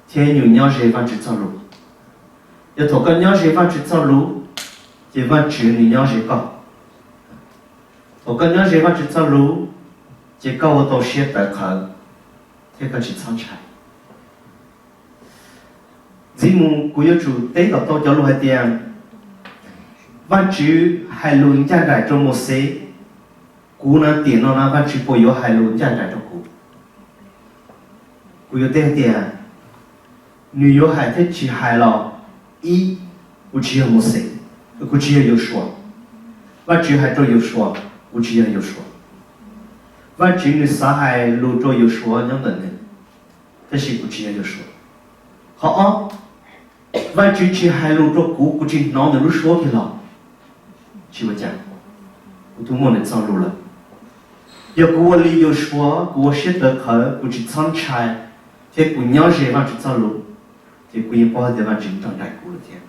thiab yus nyob ze Vajtswv txoj lus. Yog thaum koj nyob ze Vajtswv txoj lus, ces Vajtswv nws nyob ze koj. Thaum koj nyob ze Vajtswv txoj lus, ces koj ua tau siab tawv qhawv, thiab koj tsis txhob ntshai. Ntxiv mus kuv yuav tsum teb kom tau cov lus hais tias, Vajtswv hais lus ncaj nraim rau Mauxes, kuv na tiam no na Vajtswv puas yuav hais lus ncaj nraim rau kuv? Kuv yuav teb hais tias, nws yuav hais thiab tsis hais los, ib, kuv tsis yog Mauxes, kuv tsis yog Yausuas. Vajtswv hais rau Yausuas, kuv tsis yog Yausuas. Vajtswv nws xav hais lus rau Yausuas nyob ntawm nws, tab sis kuv tsis yog Yausuas. Qhov ob, Vajtswv tsis hais lus rau kuv, kuv tsis hnov nws lub suab kiag los, tsis ua cas, kuv twb muaj nws txoj lus lawm. Yog kuv ua li Yausuas, kuv ua siab tawv qhawv, kuv tsis txhob ntshai, thiab kuv nyob ze Vajtswv txoj lus, ces kuv yeej paub tias Vajtswv nrog nraim kuv lawm thiab.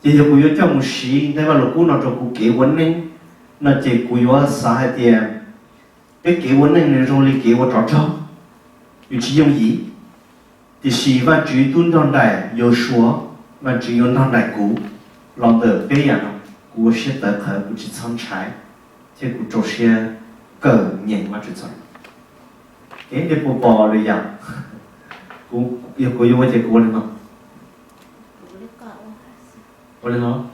Ces yog kuv yuav coj mus siv nqe Vajluskub no rau kuv kev ua neej no ces kuv yuav xav hais tias peb kev ua neej nws zoo li kev ua tsov rog, nws tsis yooj yim. Tiam sis Vajtswv twb nrog nraim Yausuas, Vajtswv yuav nrog nraim kuv los ntawm peb yam no, kuv ua siab tawv qhawv, kuv tsis txhob ntshai, thiab kuv rau siab kawm nyeem Vajtswv txoj lus. Kev nej puas pom lwm yam? Kuv, yog kuv yuav ua ces kuv ua li no. Ua li no,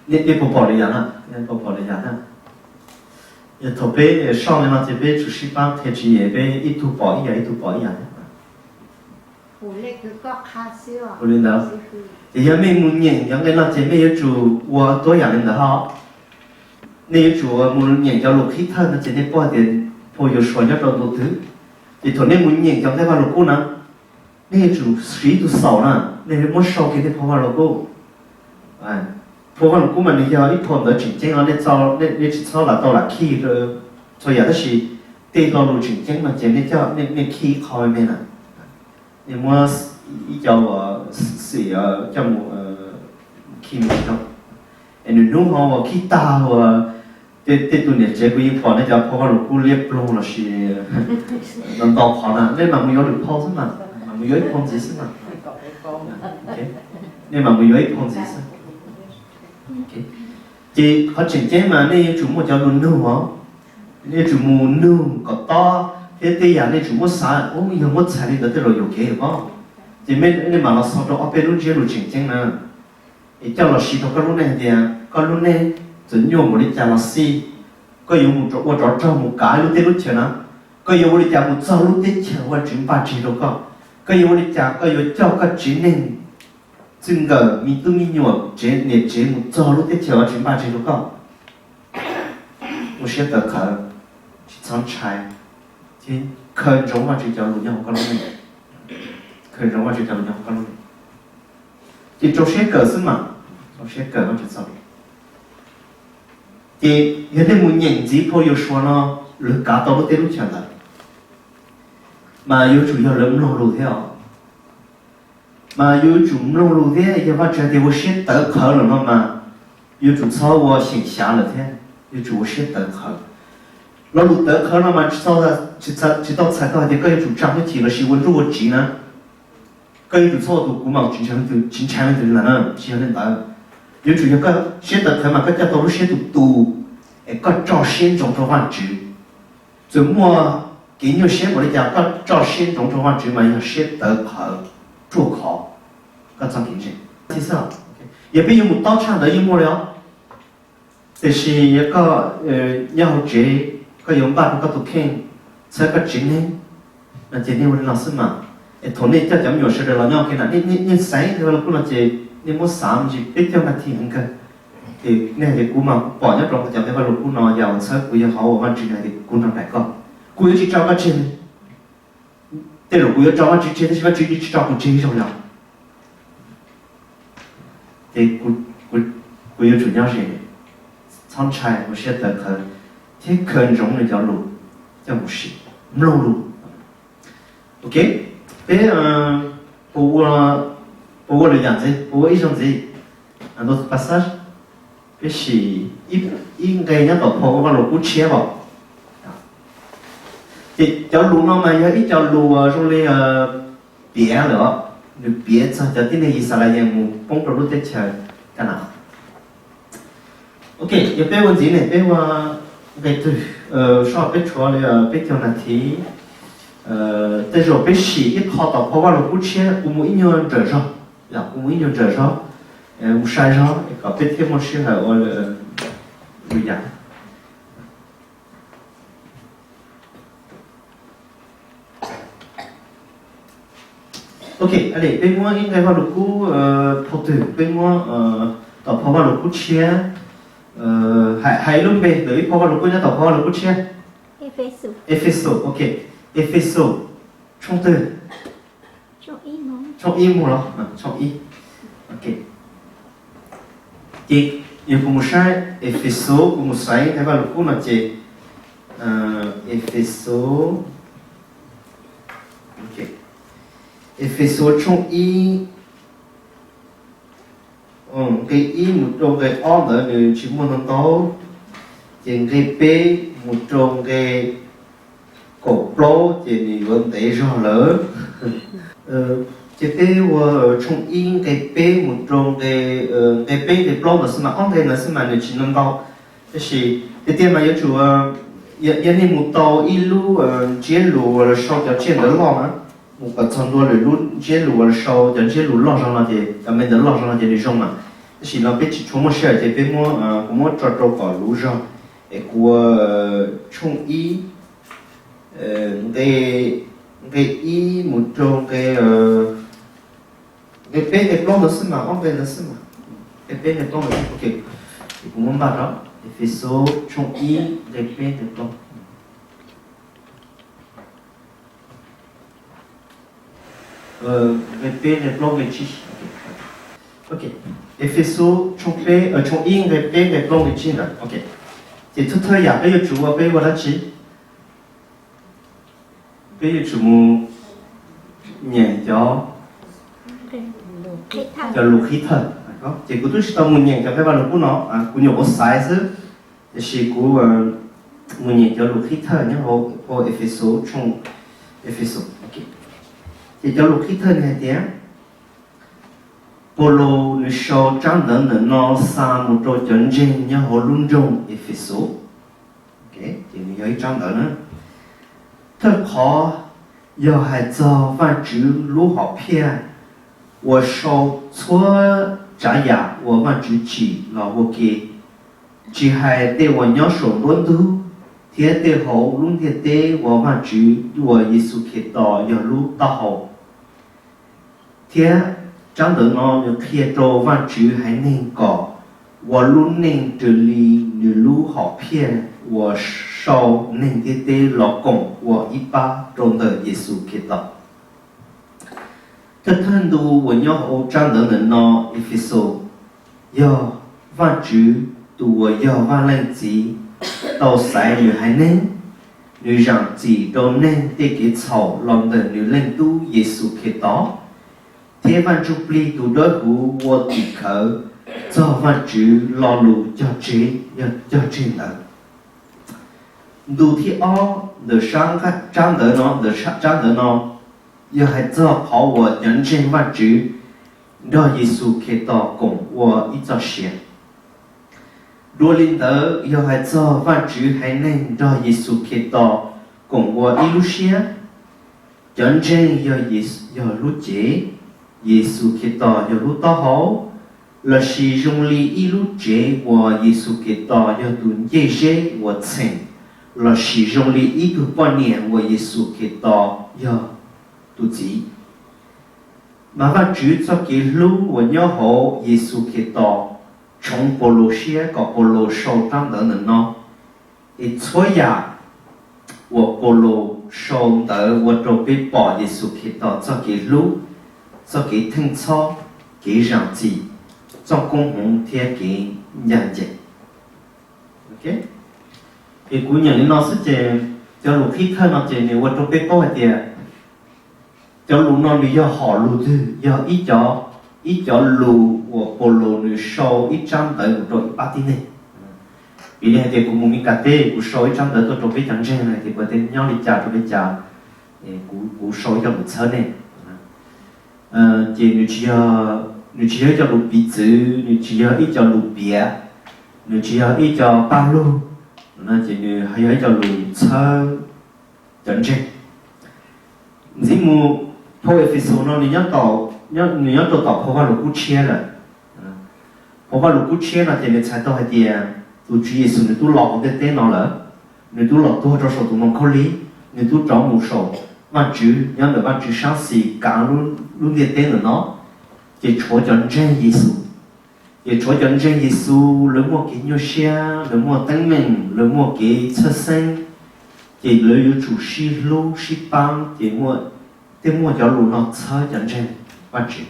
nej puas pom lwm yam na? Puas pom lwm yam na? Yog thaum peb soj li no ces peb tsum sib pab qhia tswv yim, peb ib tug pom ib yam, ib tug pom ib yam. Ua li ntawd, ces yog mej mus nyeem cov nqe no ces mej yuav tsum ua tuab yam li ntawd hos. Nej yuav tsum mus nyeem cov lus qhib thawj no ces nej paub hais tias phau Yausuas nyob rau ntu twg. Ces thaum nej mus nyeem cov nqe Vaj Lug Kub na, nej yuav tsum siv ib tug xaus na, nej muab sau kiag nej phau Vaj Lug Kub. Phau Vaj Lug Kub mas nws yog ib phau ntawv tseem ceeb os, nej tsis txhob lam tau lam khij txhua yam, tab sis tej lo lus tseem ceeb no ces nej khij ib qho me me na. Nej muab ib co uas xim coj mus khij me ntsis rau. Es nws hnub ho uas khij tag uas tej tus niam tsev kuv yeej pom nej cov phau Vaj Lug Kub liab ploog lossis ntau ntau qhov na, nej mam mus yuav lwm phau xwb mas, mam mus yuav ib phau ntxiv xwb mas. Nej mam mus yuav ib phau ntxiv xwb. Ces qhov tseem ceeb mas nej yuav tsum muaj cov lus nug os, nej yuav tsum mus nug kom tob thiab tej yam nej tsum muab xav, yog muab txhais li ntawd tej zaum yuam kev os. Ces nej mam los xaus rau ob peb lub ntsiab lus tseem ceeb na, es coj los siv rau koj lub neej hais tias koj lub neej txawm nyuaj npaum li cas los xij, koj yuav mus ua tsov rog mus kav lub teb lub chaws na, koj yuav ua li cas mus txog lub teb chaws Vajtswv npaj tseg rau koj, koj yuav ua li cas koj yuav coj koj tsev neeg, txij nkawm me tub me nyuam, tsev niam tsev mus txog lub teb chaws Vajtswv npaj tseg rau koj. Ua siab tawv qhawv, tsis txhob ntshai, thiab khaws ntsoov Vajtswv cov lus nyob hauv koj lub neej, khaws ntsoov Vajtswv cov lus nyob hauv koj lub neej. Ces rau siab kawm xwb mas, rau siab kawm Vajtswv txoj lus. Ces yog nej mus nyeem ntxiv phau Yausuas no, lawv kav tau lub teb lub chaws ntawd, mas yuav tsum yog lawv mloog lus thiab os. Mas yuav tsum mloog lus thiab, yog Vajtswv hais tias ua siab tawv qhawv lawm no mas yuav tsum txhob ua xyeem xyav lawm thiab, yuav tsum ua siab tawv qhawv. Lo lus tawv qhawv no mas tsis tau txhais tau hais tias koj yuav tsum tsa hwj chim lossis ua nruj ua tsiv na. Koj yuav tsum txhob ua tus kuv mas tsis ntshai leej twg li ntag na, tsis yog li ntawd. Yuav tsum yog koj siab tawv qhawv mas koj coj tau lub siab tus tus, es koj tso siab ntsoov rau Vajtswv. Txawm muaj kev nyuaj siab npaum li cas koj tso siab ntsoov rau Vajtswv mas yog siab tawv qhawv ruaj khov koj txoj kev ntseeg. Yog peb yuav mus tob tshaj ntawd yeej muaj li os. Tiam sis yog koj nyob hauv tsev, koj yuav npaj rau koj tus kheej, txhawb koj tsev neeg, no ces nej ua li no xwb mas. Es thaum nej coj cov me nyuam sawv daws los nyob ua ke na, nej xaiv Vaj Lug Kub no ces nej muab xav me ntsis peb caug nas this heev kawg. Ces nej hais tias kuv mas kuv pom nyob rau cov nqe Vaj Lug Kub no yam uas txhawb kuv yog qhov uas Vajtswv hais tias kuv nrog nraim koj, kuv yuav tsis tso koj tseg. Tej zaum kuv yuav tso Vajtswv tseg tab sis Vajtswv yeej tsis tso kuv tseg ib zaug li os. Ces kuv yuav tsum nyob ze, txhob ntshai, ua siab tawv qhawv thiab khaws ntsoov nws cov lus coj mus sim, mloog lus. Ok, peb puas ua lwm yam ntxiv, puas ua ib zaug ntxiv? Ntau pas sab, peb sim ib nqe nyob tom phau Vaj Lug Kub tshiab os. Ces cov lus no mas yog ib co lus zoo li piav lawm os, nws piav txog cov tib neeg Yixalayees mus poob rau lub teb chaws Ka na. Ok, yog peb ua ntxiv ne peb ua nqe twg? Soj peb tshuav li peb caug nas this. Tej zaum peb sim ib qho tom phau Vaj Lug Kub tshiab, kuv mus ib nyuag nrawm zog, kuv mus ib nyuag nrawm zog, mus sai zog kom peb thiaj muaj sij hawm ua lwm yam. Ok, peb muab ib nqe Vaj Lug Kub, phau twg peb muab, tom phau Vaj Lug Kub tshiab, hais lub npe ntawm ib phau Vaj Lug Kub nyob tom phau Vaj Lug Kub tshiab. Efexus, ok, Efexus tshooj twg? Tshooj ib mus los, tshooj ib. Ok, ces yog kuv mus saib Efexus, kuv mus xaiv nqe Vaj Lug Kub no ces Efexus, Efexus tshooj ib, nqe ib mus rau nqe ob ntawd nws tsis muaj ntau ntau, ces nqe peb mus rau nqe kaum plaub ces nws yuav ntev zog lawm. Ces peb ua tshooj ib nqe peb mus rau nqe, nqe peb nqe plaub ntawd xwb mas, ob nqe ntawd xwb mas nws tsis ntau ntau. Tab sis tiag tiag mas yuav tsum, yog nej mus tau ib lub ntsiab lus uas lawv sau cov tsiaj ntawv loj na, mus kom txog ntua lwm lub ntsiab lus uas sau cov ntsiab lus loj zog no ces, cov me ntawv loj zog no ces nws zoo mas. Tab sis no peb tsis tshua muaj sij hawm ces peb muab, kuv muab tso rau kom luv zog es kuv ua tshooj ib, nqe, nqe ib mus rau nqe, nqe peb nqe plaub ntawd xwb mas, ob nqe ntawd xwb mas. Nqe peb nqe plaub ntawd xwb, ok. Ces kuv muab npaj rau Efexus tshooj ib nqe peb nqe plaub. Nqe peb nqe plaub nqe tsib. Ok. Efexus tshooj peb, tshooj ib nqe peb nqe plaub nqe tsib ntawd. Ok. Ces thawj thawj yam peb yuav tsum ua, peb ua dab tsi? Peb yuav tsum mus nyeem cov, cov lus qhib thawj. Ces kuv twb tsis tau mus nyeem cov nqe Vaj Lug Kub no, kuv nyuam qhuav xaiv xwb. Tiam sis kuv mus nyeem cov lus qhib thawj nyob hauv Efexus tshooj, Efexus. Ces cov lus qhib thawj nws hais tias, Paulus nws sau tsab ntawv ntawm no xa mus rau cov ntseeg nyob hauv lub nroog Efexus. Ces nws yog ib tsab ntawv na. Thawj qhov yog hais txog Vajtswv lub hom phiaj uas sau txhua tsav yam uas Vajtswv tsim los ua ke, tsis hais tej uas nyob saum nruab ntug thiab tej hauv lub ntiaj teb uas Vajtswv ua Yexus Khetos yog lub taub hau. Thiab tsab ntawv no nws qhia rau Vajtswv haiv neeg kom ua lub neej raws li nws lub hom phiaj uas sau neeg ntiaj teb los koom ua ib pab rau ntawm Yexus Khetos. Thawj thawj ntu uas nyob hauv tsab ntawv ntawm no, Efexus, yog Vajtswv tus uas yog Vaj Leej Txiv tau xaiv nws haiv neeg, nws zam txim rau neeg tej kev txhaum los ntawm nws Leej Tub Yexus Khetos, thiab Vaj Ntsujplig tus Dawbhuv ua tim khawv txog Vajtswv lo lus cog tseg, yog cog tseg ntawd. Ntu thib ob ntawm tsab ntawv no, ntawm tsab ntawv no yog hais txog qhov uas cov ntseeg Vajtswv nrog Yexus Khetos koom ua ib txoj sia. Dua li ntawd yog hais txog Vajtswv haiv neeg nrog Yexus Khetos koom ua ib lub siab. Cov ntseeg yog, yog lub cev, Yexus Khetos yog lub taub hau, lossis zoo li ib lub tsev uas Yexus Khetos yog tus ncej zeb uas txheem, lossis zoo li ib tug poj niam uas Yexus Khetos yog tus txiv. Mas Vajtswv txoj kev hlub uas nyob hauv Yexus Khetos tshoov Paulus siab kom Paulus sau tsab ntawv ntawm no. Es txhua yam uas Paulus sau ntawv ua rau peb pom Yexus Khetos txoj kev hlub, txoj kev theej txhoj, kev zam txim, txoj koob hmoov thiab kev ncaj ncees. Es kuv nyeem li no xwb ces cov lus qhib thawj no ces nws ua rau peb paub hais tias cov lus no nws yog hom lus twg, yog ib cov, ib cov lus uas Paulus nws sau ib tsab ntawv mus rau ib pab tib neeg. Piv li hais tias kuv mus Mes Kas teb kuv sau ib tsab ntawv tuaj rau peb cov ntseeg hais tias puas tej nyob li cas rau peb cas, kuv, kuv sau ib co lus txhawb nej. Ces nws tsis yog, nws tsis yog ib co lus piv txwv, nws tsis yog ib co lus piav, nws tsis yog ib co paj lug, ces nws yog ib co lus txhawb cov ntseeg. Ntxiv mus, phau Efexus no nws nyob rau tom phau Vaj Lug Kub Tshiab lawm. Phau Vaj Lug Kub Tshiab no ces nws txhais tau hais tias tus Tswv Yexus nws twb los hauv ntiaj teb no lawm, nws twb los tuag rau saum tus ntoo khaub lig, nws twb rov mus saum Vajtswv nyob ntawm Vajtswv sab xis kav lub ntiaj teb ntawm no, ces tshuav cov ntseeg Yexus. Ces tshuav cov ntseeg Yexus lawv muaj kev nyuaj siab, lawv muaj teeb meem, lawv muaj kev txhawj xeeb, ces lawv yuav tsum sib hlub sib pab, ces tej muaj cov lus no txhawb cov ntseeg Vajtswv.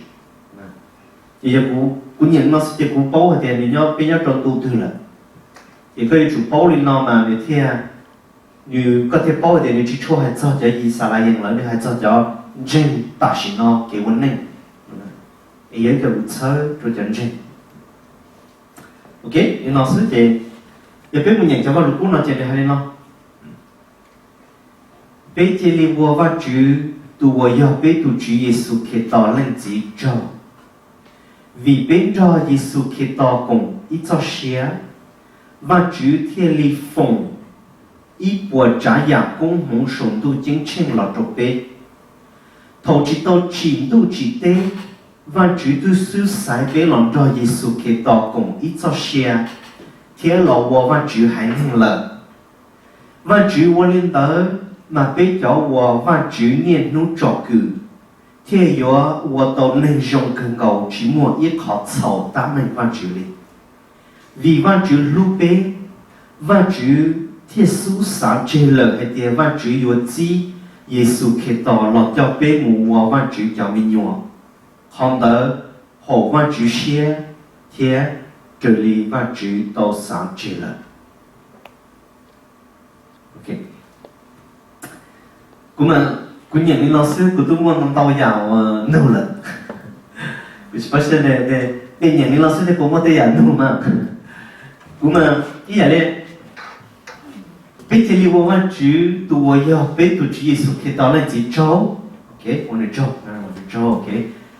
Ces yog kuv nyeem no xwb ces kuv paub hais tias nws nyob, peb nyob rau ntu twg lawm. Ces koj yuav tsum paub li no mas nws thiaj, nws, koj thiaj paub hais tias nws tsis tshua hais txog cov Yixalayees lawm, nws hais txog cov ntseeg tam sim no kev ua neej, es yog ib co lus txhawb rau cov ntseeg. Ok, li no xwb ces yog peb mus nyeem cov Vaj Lug Kub no ces nws hais li no: Peb cia li ua Vajtswv tus uas yog peb tus Tswv Yexus Khetos Leej Txiv tsaug, vim peb nrog Yexus Khetos koom ib txoj sia, Vajtswv thiaj li foom ib puas tsav yam koob hmoov saum ntuj ceeb tsheej los rau peb. Thaum tsis tau tsim ntuj tsim teb, Vajtswv twb xub xaiv peb los nrog Yexus Khetos koom ib txoj sia thiab los ua Vajtswv haiv neeg lawm. Vajtswv ua li ntawd, mas peb cov uas Vajtswv niaj hnub tsom kwm thiaj yuav ua tau neeg zoo kawg nkaus tsis muaj ib qho txhaum tab meeg Vajtswv li. Vim Vajtswv hlub peb, Vajtswv thiaj xub xav tseg lawm hais tias Vajtswv yuav txib Yexus Khetos los coj peb mus ua Vajtswv cov me nyuam. Qhov ntawd haum Vajtswv siab thiab raws li Vajtswv tau xav tseg lawm. Kuv, kuv nyeem li no xwb kuv twb muaj ntau yam uas nug lawm. Kuv tsis paub seb nej nyeem li no xwb nej puas muaj tej yam nug mas. Kuv mas ib yam li, peb cia li ua Vajtswv tus uas yog peb tus Tswv Yexus Khetos leej txiv tsaug. Ua nws tsaug,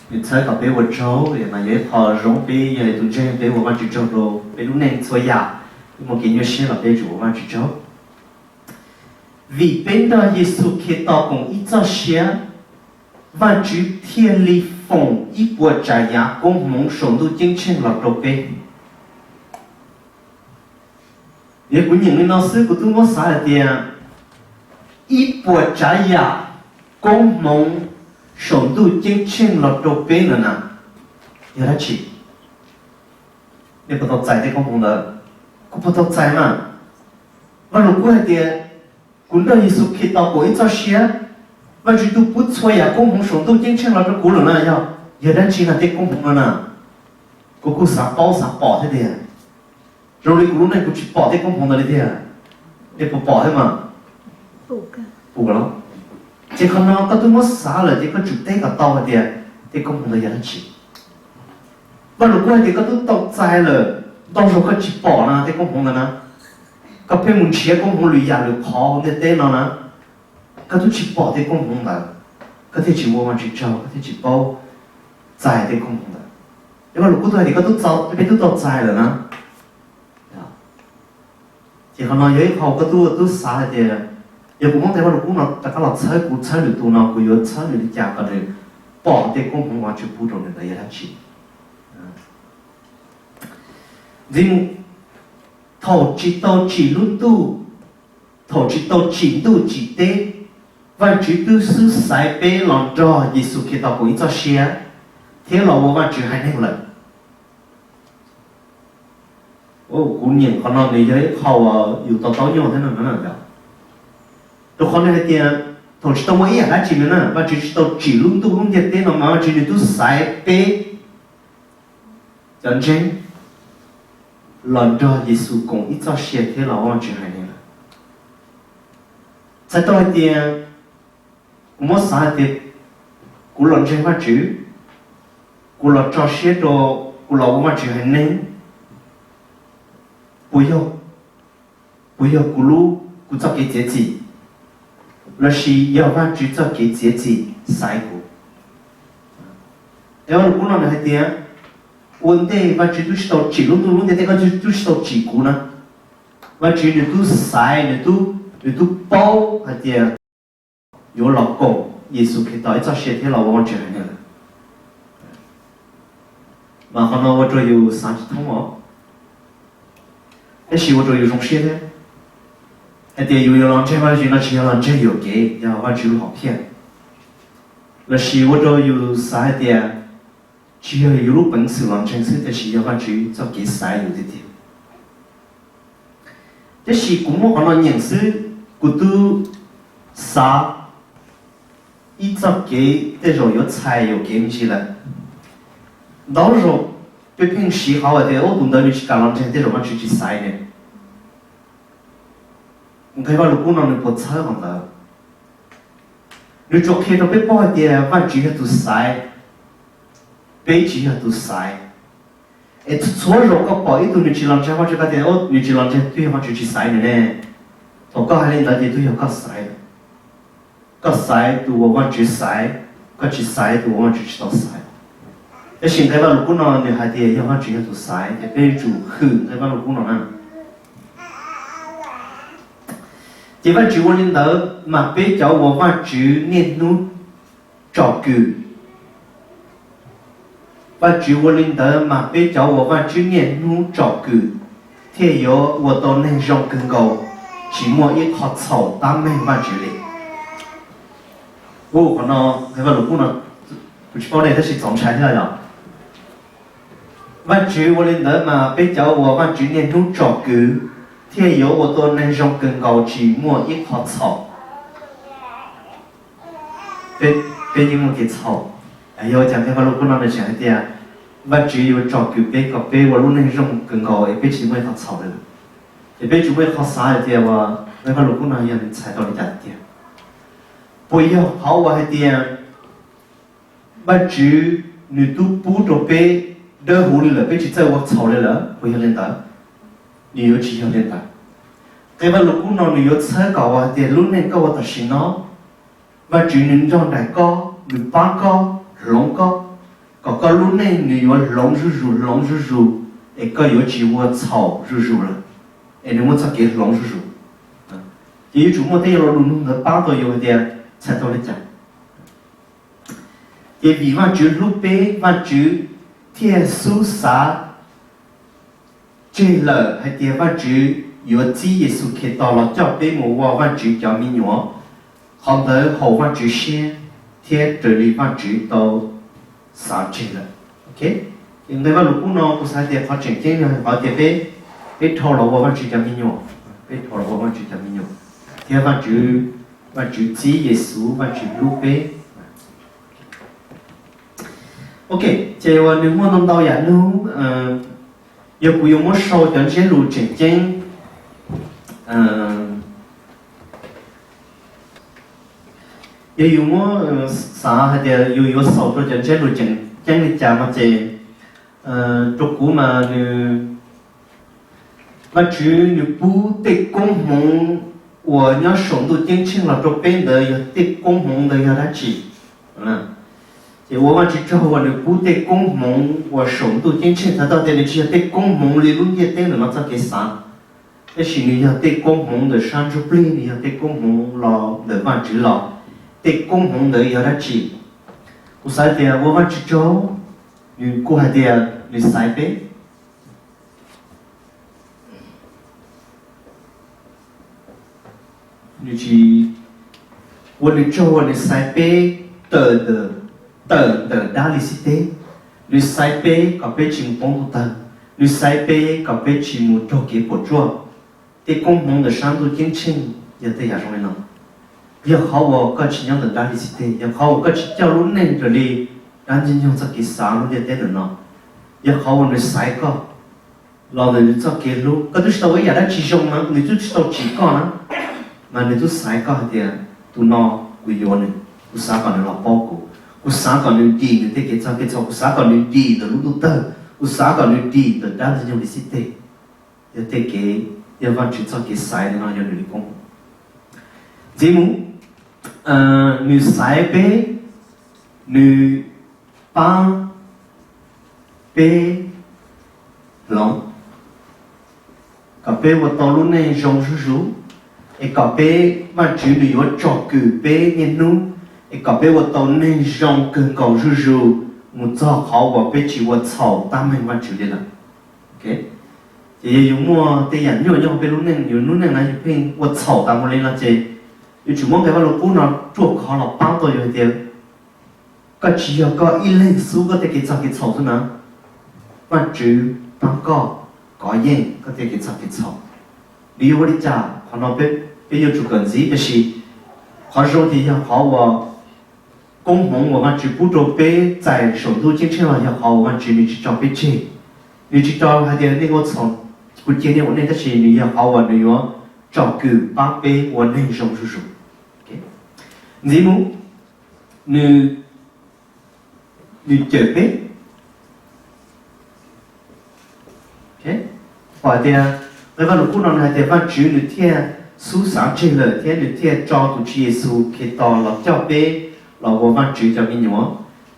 nws txhawb kom peb ua tsaug, mas yog ib qho zoo peb yog tus ntseeg peb ua Vajtswv tsaug rau peb lub neej txhua yam, peb muaj kev nyuaj siab los peb yuav tsum ua Vajtswv tsaug. Vim peb nrog Yexus Khetos koom ib txoj sia, Vajtswv thiaj li foom ib puas tsav yam koob hmoov saum ntuj ceeb tsheej los rau peb. Yog kuv nyeem li no xwb kuv twb muab xav hais tias ib puas tsav yam koob hmoov saum ntuj ceeb tsheej los rau peb no na, yog dab tsi? Nej puas tau txais tej koob hmoov ntawd? Kuv puas tau txais mas? Vaj lug kub hais tias kuv nrog Yexus Khetos koom ib txoj sia, Vajtswv twb pub txhua yam koob hmoov saum ntuj ceeb tsheej los rau kuv lawm na, yog, yog dab tsi na tej koob hmoov no na? Kuv kuj xav paub xav pom thiab tiag. Zoo li kuv lub neej kuv tsis pom tej koob hmoov ntawd li tiag. Nej puas pom thiab mas? Puas los? Ces qhov no koj twb muab xav lawm ces koj tsum teb kom tau hais tias tej koob hmoov ntawd yog dab tsi. Vaj lug kub hais tias koj twb tau txais lawm, ntau zaug koj tsis pom na tej koob hmoov ntawd na. Koj pheej mus nrhiav koob hmoov lwm yam lwm qhov hauv ntiaj teb no na, koj twb tsis pom tej koob hmoov ntawd, koj thiaj tsis ua Vajtswv tsaug, koj thiaj tsis paub txais tej koob hmoov ntawd. Es Vaj lug kub twb hais tias koj twb, peb twb tau txais lawm na. Ces qhov no yog ib qho koj twb, twb xav hais tias yog kuv muab nqe Vaj lug kub no rov qab los txhawb, kuv txhawb lwm tus no kuv yuav txhawb nws li cas kom nws pom tej koob hmoov Vajtswv pub rau nws ntawd yog dab tsi. Ntxiv mus, thaum tsis tau tsim lub ntuj, thaum tsis tau tsim ntuj tsim teb, Vajtswv twb xub xaiv peb los nrog Yexus Khetos koom ib txoj sia thiab los ua Vajtswv haiv neeg lawm. Kuv nyeem qhov no nws yog ib qho uas yus to taub nyuaj thiab no na. Rau qhov nws hais tias thaum tsis tau muaj ib yam dab tsi li na, Vajtswv tsis tau tsim lub ntuj lub ntiaj teb no mas Vajtswv nws twb xaiv peb cov ntseeg los nrog Yexus koom ib txoj sia thiab los ua Vajtswv haiv neeg lawm. Txhais tau hais tias kuv muab xav hais tias kuv los ntseeg Vajtswv, kuv los tso siab rau, kuv los ua Vajtswv haiv neeg, puas yog, puas yog kuv lub, kuv txoj kev txiav txim, lossis yog Vajtswv txoj kev txiav txim xaiv kuv? Es Vaj lug kub no nws hais tias ua ntej Vajtswv twb tsis tau tsim lub ntuj lub ntiaj teb, Vajtswv twb tsis tau tsim kuv na. Vajtswv nws twb xaiv, nws twb, nws twb paub hais tias yuav los koom Yexus Khetos ib txoj sia thiab los ua Vajtswv haiv neeg lawm. Mas qhov no ua rau yus xav tsis thoob os, tab sis ua rau yus zoo siab thiab. Hais tias yus yuav los ntseeg Vajtswv no tsis yog los ntseeg yuam kev, yog Vajtswv lub hom phiaj. Lossis ua rau yus xav hais tias tsis yog yus lub peev xwm los ntseeg xwb, tab sis yog Vajtswv txoj kev xaiv yus tiag tiag. Tab sis kuv muab qhov no nyeem xwb, kuv twb xav ib txoj kev tej zaum yuav txhais yuam kev me ntsis lawm. Ntau zaus peb pheej siv qhov hais tias ub tus ntawd nws tsis kam los ntseeg tej zaum Vajtswv tsis xaiv nws. Nqe Vaj lug kub no nws puas txhawb qhov ntawd? Nws tsuas qhia rau peb paub hais tias Vajtswv yog tus xaiv, peb tsis yog tus xaiv. Es txhua zaus koj pom ib tug nws tsis los ntseeg Vajtswv, koj tias nws tsis los ntseeg twb yog Vajtswv tsis xaiv nws ne. Thaum koj hais li ntawd ces twb yog koj xaiv. Koj xaiv tus uas Vajtswv xaiv, koj tsis xaiv tus uas Vajtswv tsis tau xaiv. Tab sis nqe Vaj lug kub no nws hais tias yog Vajtswv yog tus xaiv, ces peb yuav tsum hwm nqe Vaj lug kub no na. Ces Vajtswv ua li ntawd mas peb cov uas Vajtswv niaj hnub tsom kwm. Vajtswv ua li ntawd mas peb cov uas Vajtswv niaj hnub tsom kwm thiaj yuav ua tau neeg zoo kawg nkaus, tsis muaj ib qho txhaum tab meeg Vajtswv li. Ua qhov no, Vaj Lug Kub no, kuv tsis paub nej tab sis txaus ntshai thiab yog Vajtswv ua li ntawd mas peb cov uas Vajtswv niaj hnub tsom kwm thiaj yuav ua tau neeg zoo kawg nkaus tsis muaj ib qho txhaum. Peb yeej muaj kev txhaum. Yog ua cas nqe Vaj Lug Kub no nws tseem hais tias Vajtswv yuav tsom kwm peb kom peb ua lub neej zoo kawg nkaus es peb tsis muaj ib qho txhaum li? Ces peb tsuas muaj ib qho xav hais tias uas nqe Vaj Lug Kub no yog nws txhais tau li cas tiag? Puas yog qhov uas hais tias Vajtswv nws twb pub rau peb dawb huv li lawm, peb tsis txawj ua txhaum li lawm, puas yog li ntawd? Nws yuav tsis yog li ntawd. Nqe Vaj Lug Kub no nws yuav txhawb kom uas hais tias lub neej koj ua tam sim no, Vajtswv nws nrog nraim koj, nws pab koj, hloov koj, kom koj lub neej nws yuav hloov zuj zus, hloov zuj zus, es koj yuav tsis ua txhaum zuj zus lawm, es nws muaj txoj kev hloov zuj zus. Ces yuav tsum muaj tej lo lus nug ntawd pab tau yus hais tias txhais tau li cas. Ces vim Vajtswv hlub peb, Vajtswv thiaj xub xav tseg lawm hais tias Vajtswv yuav txib Yexus Khetos los coj peb mus ua Vajtswv cov me nyuam. Qhov ntawd haum Vajtswv siab thiab raws li Vajtswv tau xav tseg lawm. Ces nqe Vaj Lug Kub no kuv xav tias qhov tseem ceeb yog qhov tias peb, peb dhau los ua Vajtswv cov me nyuam, peb dhau los ua Vajtswv cov me nyuam, thiab Vajtswv, Vajtswv txib Yexus, Vajtswv hlub peb. Ok, ces uas nws muaj ntau ntau yam nug, yog kuv yuav muab sau cov ntsiab lus tseem ceeb, yog yus muab xav hais tias yus yuav xaus rau cov ntsiab lus tseem ceeb li cas no ces rau kuv mas nws, Vajtswv nws pub tej koob hmoov uas nyob saum ntuj ceeb tsheej los rau peb ntawd yog tej koob hmoov ntawd yog dab tsi? Ces ua Vajtswv tsaug uas nws pub tej koob hmoov uas saum ntuj ceeb tsheej, txhais tau tias nws tsis yog tej koob hmoov li lub ntiaj teb ntawm no txoj kev xav, tab sis nws yog tej koob hmoov ntawm sab ntsuj plig, nws yog tej koob hmoov los ntawm Vajtswv los. Tej koob hmoov ntawd yog dab tsi? Kuv xav tias ua Vajtswv tsaug, nws kuj hais tias nws xaiv peb. Nws tsis, ua nws tsaug uas nws xaiv peb tawm ntawm, tawm ntawm dab li xib teb. Nws xaiv peb kom peb tsis mus poob ntuj tawg. Nws xaiv peb kom peb tsis mus raug kev puas tsuaj. Tej koob hmoov ntawm sab ntuj ceeb tsheej yog tej yam zoo li no. Yog qhov uas koj tsis nyob ntawm dab li xib teb, yog qhov uas koj tsis coj lub neej raws li dab ntxwg nyoog txoj kev xav lub ntiaj teb ntawm no, yog qhov uas nws xaiv koj los ntawm nws txoj kev hlub, koj twb tsis tau ua ib yam dab tsi zoo na, nws twb tsis tau tsim koj na, mas nws twb xaiv koj hais tias tus no kuv yuav nws, kuv xav kom nws los paub kuv, kuv xav kom nws dim nws tej kev txog kev txhaum, kuv xav kom nws dim ntawm lub ntuj tawg, kuv xav kom nws dim ntawm dab ntxwg nyoog li xib teg. Yog tej kev, yog Vajtswv txoj kev xaiv no yog nws li koob hmoov. Ntxiv mus, nws xaiv peb, nws pab peb hloov kom peb ua tau lub neej zoo zuj zus, es kom peb, Vajtswv nws yuav tsom kwm peb niaj hnub, es kom peb ua tau neeg zoo kawg nkaus zuj zus mus txog qhov uas peb tsis ua txhaum tab meeg Vajtswv li lawm. Ces yog yus muaj tej yam nyuaj nyob hauv peb lub neej, yus lub neej na yus pheej ua txhaum tas mus li no ces yuav tsum muab nqe Vajluskub no ruaj khov los pab tau yus hais tias koj tsis yog koj ib leeg xub koj tej kev txog kev txhaum xwb na. Vajtswv pab koj kov yeej koj tej kev txog kev txhaum. Nws yuav ua li cas, qhov no peb yuav tsum kawm ntxiv, tab sis qhov zoo ces yog qhov uas koob hmoov uas Vajtswv pub rau peb txais saum ntuj ceeb tsheej los yog qhov uas Vajtswv nws tsis tso peb tseg. Nws tsis tso hais tias nej ua txhaum, kuv cia nej ua nej, tab sis nws yog qhov uas nws yuav tsom kwm pab peb ua neeg zoo zuj zus. Ntxiv mus, nws, nws cawm peb. Pom hais tias nqe Vajluskub no nws hais tias Vajtswv nws thiaj xub xav tseg lawm thiab nws thiaj tso tus Tswv Yexus Khetos los coj peb los ua Vajtswv cov me nyuam.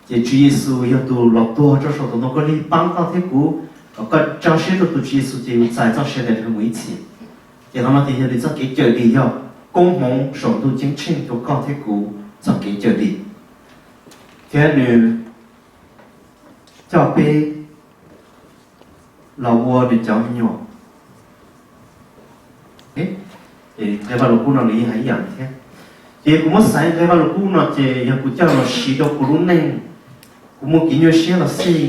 Ces Tswv Yexus yog tus los tuag rau saum tus ntoo khaub lig pab koj thiab kuv, kom koj tso siab rau tus Tswv Yexus ces yus txais txoj sia ntev dhawv mus ib txhis. Ces qhov no ces yog nws txoj kev cawm dim, yog koob hmoov saum ntuj ceeb tsheej rau koj thiab kuv txoj kev cawm dim. thiab nws coj peb los ua nws cov me nyuam. Nqe Vaj Lug Kub no nws yeej hais ib yam thiab. Ces kuv muab xaiv nqe Vaj Lug Kub no ces yog kuv coj los siv rau kuv lub neej. Kuv muaj kev nyuaj siab los xij,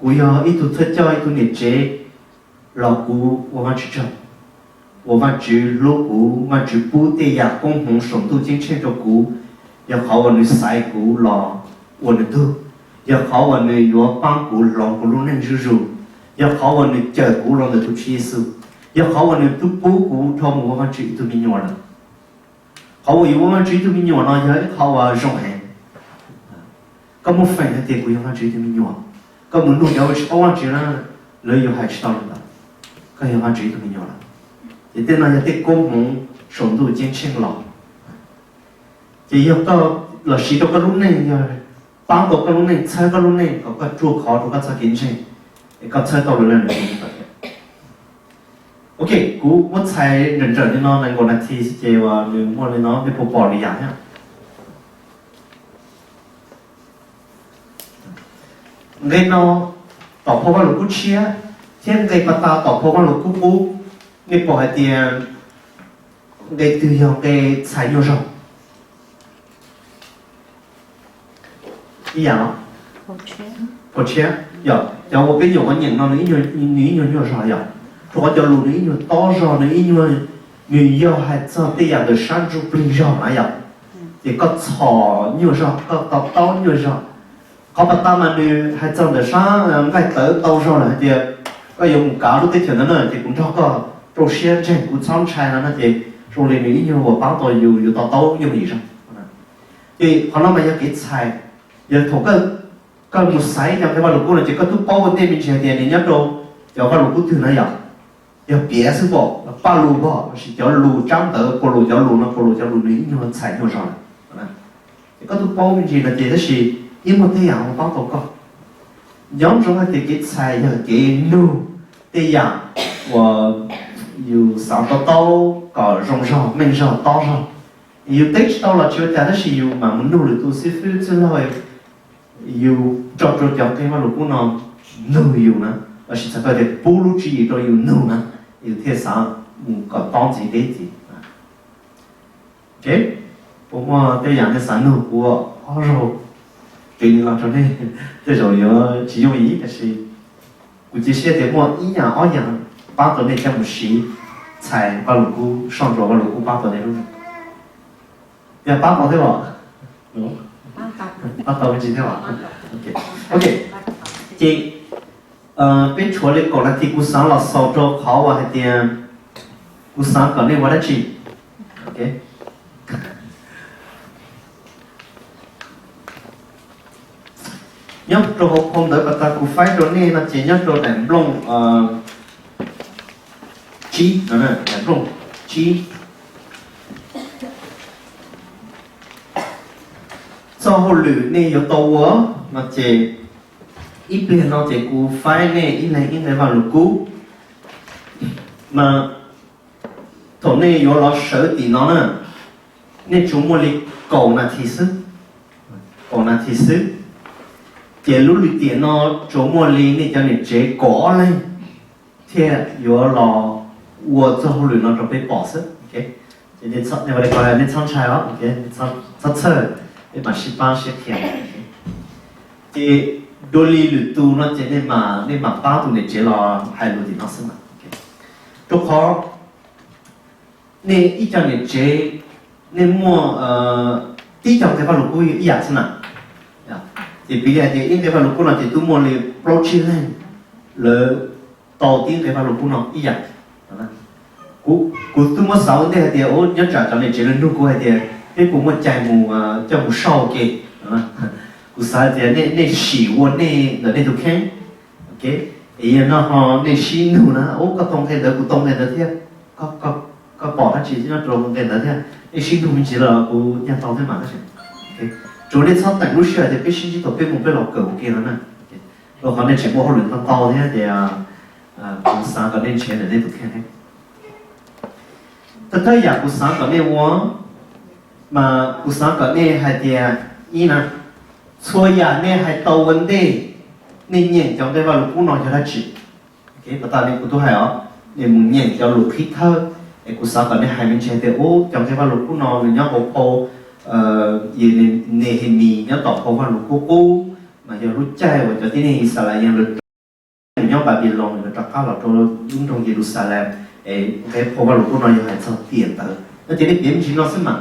kuv yog ib tug thawj coj ib tug niam tsev los kuv ua Vajtswv tsaug, uas Vajtswv hlub kuv, Vajtswv pub tej yam koob hmoov saum ntuj ceeb tsheej rau kuv, yog qhov uas nws xaiv kuv los ua nws tug, yog qhov uas nws yuav paab kuv hloov kuv lub neej zuj zus, yog qhov uas nws cawm kuv los ntawm tus Tswv Yexus, yog qhov uas nws twb pub kuv dhau mus ua Vajtswv ib tug me nyuam lawm. Qhov uas yus ua Vajtswv ib tug me nyuam no yog ib qhov uas zoo heev. Koj muaj feem hais tias kuv yog Vajtswv ib tug me nyuam, koj mus nug cov uas tsis paub Vajtswv na, lawv yuav hais tsis tau li ntawd. Koj yog Vajtswv ib tug me nyuam lawm. Ces tej no yog tej koob hmoov saum ntuj ceeb tsheej los. Ces yog koj los siv rau koj lub neej, yog paab tau koj lub neej, txhawb koj lub neej kom koj ruaj khov rau koj txoj kev ntseeg, es koj txhawb tau lawv leej lwm tus kom thiab. Ok, kuv muab txhais nrawm nrawm li no nees nkaum nas this xwb ces uas nws muaj li no nej puas pom li yam thiab. Nqe no, tom phau Vaj Lug Kub tshiab thiab nqe pas tas tom phau Vaj Lug Kub qub, nej pom hais tias nqe twg yog nqe txhais nyuaj zog? Ib yam los? Phau tshiab, yog cov uas peb nyuam qhuav nyeem no nws ib nyuag nyuaj zog yog, rau qhov cov lus nws ib nyuag tob zog, nws ib nyuag, nws yog hais txog tej yam ntawm sab ntsuj plig zog na yom. Ces koj txhom nyuaj zog, koj to taub nyuaj zog. Qhov pas tas mas nws hais txog ntawm sab nqaij tawv ntau zog lawm hais tias koj yuav mus kav lub teb chaws ntawd na ces kuv nrog koj rau siab ntseeg, kuv txhob ntshai no na, ces zoo li nws ib nyuag uas paub tau yus, yus to taub yooj yim zog. Ces qhov no mas yog kev txhais, yog thaum koj mus xaiv cov nqe Vaj Lug Kub no ces koj twb paub ua ntej me ntsis hais tias nws nyob rau cov Vaj Lug Kub twg na yom. Yog piav xwb pom, Paj Lug pom, lossis cov lus tsab ntawv Paulus cov lus no, Paulus cov lus nws ib nyuag txhais nyuaj zog lawm. Ces koj twb paub me ntsis no ces tab sis yeej muaj tej yam uas paub tau koj. Nco ntsoov hais tias kev txhais yog kev nug tej yam uas yus xav to taub kom zoo zog, meej zog, tob zog. Yus teb tsis tau los tsis ua cas tab sis yus mam mus nug lwm tus xib fwb txwj laug, yus tso rau cov nqe Vaj Lug Kub no nug yus na, lossis txhais tau tias pub lub tswv yim rau yus nug na, yus thiaj xav mus kom tob ntxiv deb ntxiv. Ok, puas muaj tej yam nej xav nug kuv ob zaug, qiv li no rau nej? Tej zaum yuav tsis yooj yim tab sis kuv cia siab tias muaj ib yam ob yam pab tau nej coj mus siv txhais Vaj Lug Kub, soj ntsuam Vaj Lug Kub pab tau nej lub neej. Yog pab tau thiab los? Pab tau me ntsis thiab los? Ok, ces peb tshuav li kaum nas this kuv xav los xaus rau qhov uas hais tias kuv xav kom nej ua dab tsi. Nyob rau hauv phau ntawv pas tas kuv faib rau nej no ces nyob rau daim nplooj tsib, daim nplooj tsib, txoj hauj lwm nej yuav tau ua no ces ib pliag no ces kuv faib nej ib leeg ib nqe Vaj Lug Kub. Mas thaum nej yuav los sawv tim no na, nej tsuas muaj li kaum nas this xwb, kaum nas this xwb. Ces lub lim tiam no tsuas muaj li nej cov niam tsev kaum ob leeg thiaj yuav los ua txoj hauj lwm no rau peb pom xwb. Nej txhob ntshai os, txhob txhawj, peb mam sib pab sib qhia. Ces dua li lwm tus no ces nej mam pab tus niam tsev los hais lus tim no xwb mas. Rau qhov nej ib co niam tsev, nej muaj tib co nqe Vaj Lug Kub ib yam xwb na. Ces piv li hais tias ib nqe Vaj Lug Kub no ces twb muaj li plaub tsib leeg lawv tau tib nqe Vaj Lug Kub no ib yam. Kuv twb muab xav ua ntej hais tias nyob tsam cov niam tsev lawv nug kuv hais tias peb puas muaj cai mus coj mus sau ke. Kuv xav tias nej sim ua nej ntawm nej tus kheej. Es yog no ho nej sib nug na, ub, koj tau nqe ntawd, kuv tau nqe ntawd thiab, koj pom dab tsi nyob rau nqe ntawd thiab, nej sib nug me ntsis los kuv nyaj tau thiab mas tab sis. Tsuas nej txhob teem lub sij hawm tias peb sib ntsib thaum peb mus peb los kawm ua ke no na. Rau qhov nej tseem muaj hauj lwm ntau ntau thiab ces kuv xav kom nej nrhiav ntawm nej tus kheej thiab. Thawj thawj yam kuv xav kom nej ua, mas kuv xav kom nej hais tias, ib na, Txhua yam nej hais tau ua ntej, nej nyeem cov nqe Vajluskub no yog dab tsi? Pas tas li kuv twb hais os, nej mus nyeem cov lus qhib thawj, es kuv xav kom nej hais me ntsis tias, ub, cov nqe Vajluskub no nws nyob hauv phau Ye- Nehemis nyob tom phau Vajluskub qub, mas yog lub caij uas cov tib neeg Yixalayees lawv rov nyob Npanpiloos, lawv rov qab los rau lub nroog Yeluxalees, es nqe phau Vajluskub no yog hais txog tiam ntawd no ces nej piav me ntsis no xwb mas.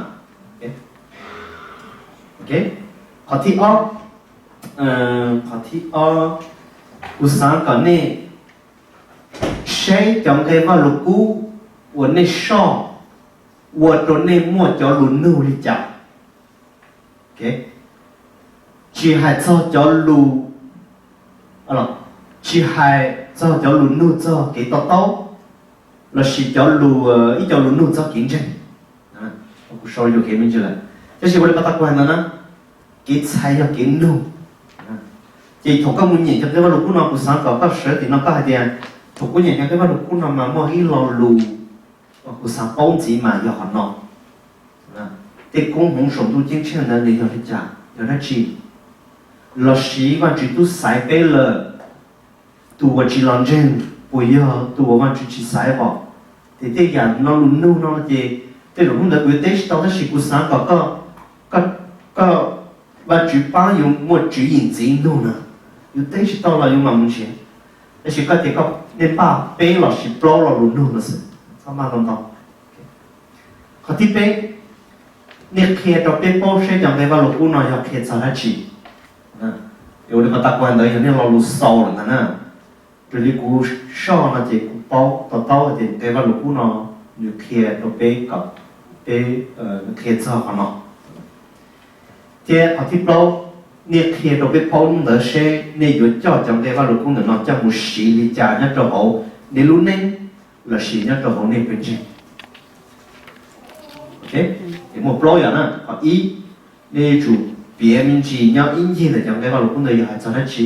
Qhov thib ob, qhov thib ob, kuv xav kom nej saib cov nqe Vajluskub uas nej soj ua rau nej muaj cov lus nug li cas. Tsis hais txog cov lus, tsis hais txog cov lus nug txog kev to taub lossis cov lus, ib co lus nug txog kev ntseeg. Kuv sau yuam kev me ntsis lawm, tab sis ua li pas tas kuv hais ntawd na, kev txhais yog kev nug. Ces thaum koj mus nyeem cov nqe Vajluskub no kuv xav kom koj sawv tim no koj hais tias, thaum kuv nyeem cov nqe Vajluskub no mas muaj ib lo lus uas kuv xav paub ntxiv mas yog qhov no. Tej koob hmoov saum ntuj ceeb tsheej ntawd nws yog li cas, yog dab tsi? Lossis Vajtswv twb xaiv peb lawm, tus uas tsis los ntseeg puas yog tus uas Vajtswv tsis xaiv os? Ces tej yam no lus nug no ces tej zaum hnub ntawd kuv yuav teb tsis tau tab sis kuv xav kom koj, koj, Vajtswv pab yus muaj tswv yim ntxiv nug na, yus teb tsis tau los yus mam mus nrhiav. Tab sis koj tias koj, nej npaj peb lossis plaub lo lus nug no xwb, txhob maj ntau ntau. Qhov thib peb, nej qhia rau peb paub saib cov nqe Vajluskub no yog qhia txog dab tsi. Ua li pas tas kuv hais ntawd yog nej lo lus xaus lawm ntag na. Raws li kuv soj no ces kuv paub to taub hais tias nqe Vajluskub no nws qhia rau peb kom peb, nws qhia txog qhov no. Thiab qhov thib plaub, nej qhia rau peb paub hnub ntawd seb nej yuav coj cov nqe Vajluskub ntawm no coj mus siv li cas nyob rau hauv nej lub neej lossis nyob rau hauv nej pawg ntseeg. Ces muaj plaub yam na. Qhov ib, nej yuav tsum piav me ntsis nyob ib ncig ntawm cov nqe Vajluskub ntawd yog hais txog dab tsi.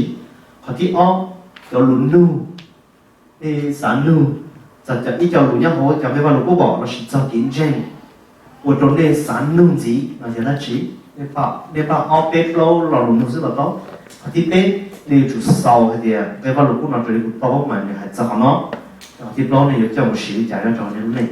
Qhov thib ob, cov lus nug, nej xav nug txog ib co lus nyob hauv cov nqe Vajluskub pom lossis txog kev ntseeg ua rau nej xav nug ntxiv no yog dab tsi. Nej npaj ob peb plaub lo lus nug xwb los tau. Qhov thib peb, nej yuav tsum xaus hais tias nqe Vajluskub no raws li kuv paub mas nws hais txog qhov no. Qhov thib plaub, nej yuav coj mus siv li cas nyob rau nej lub neej.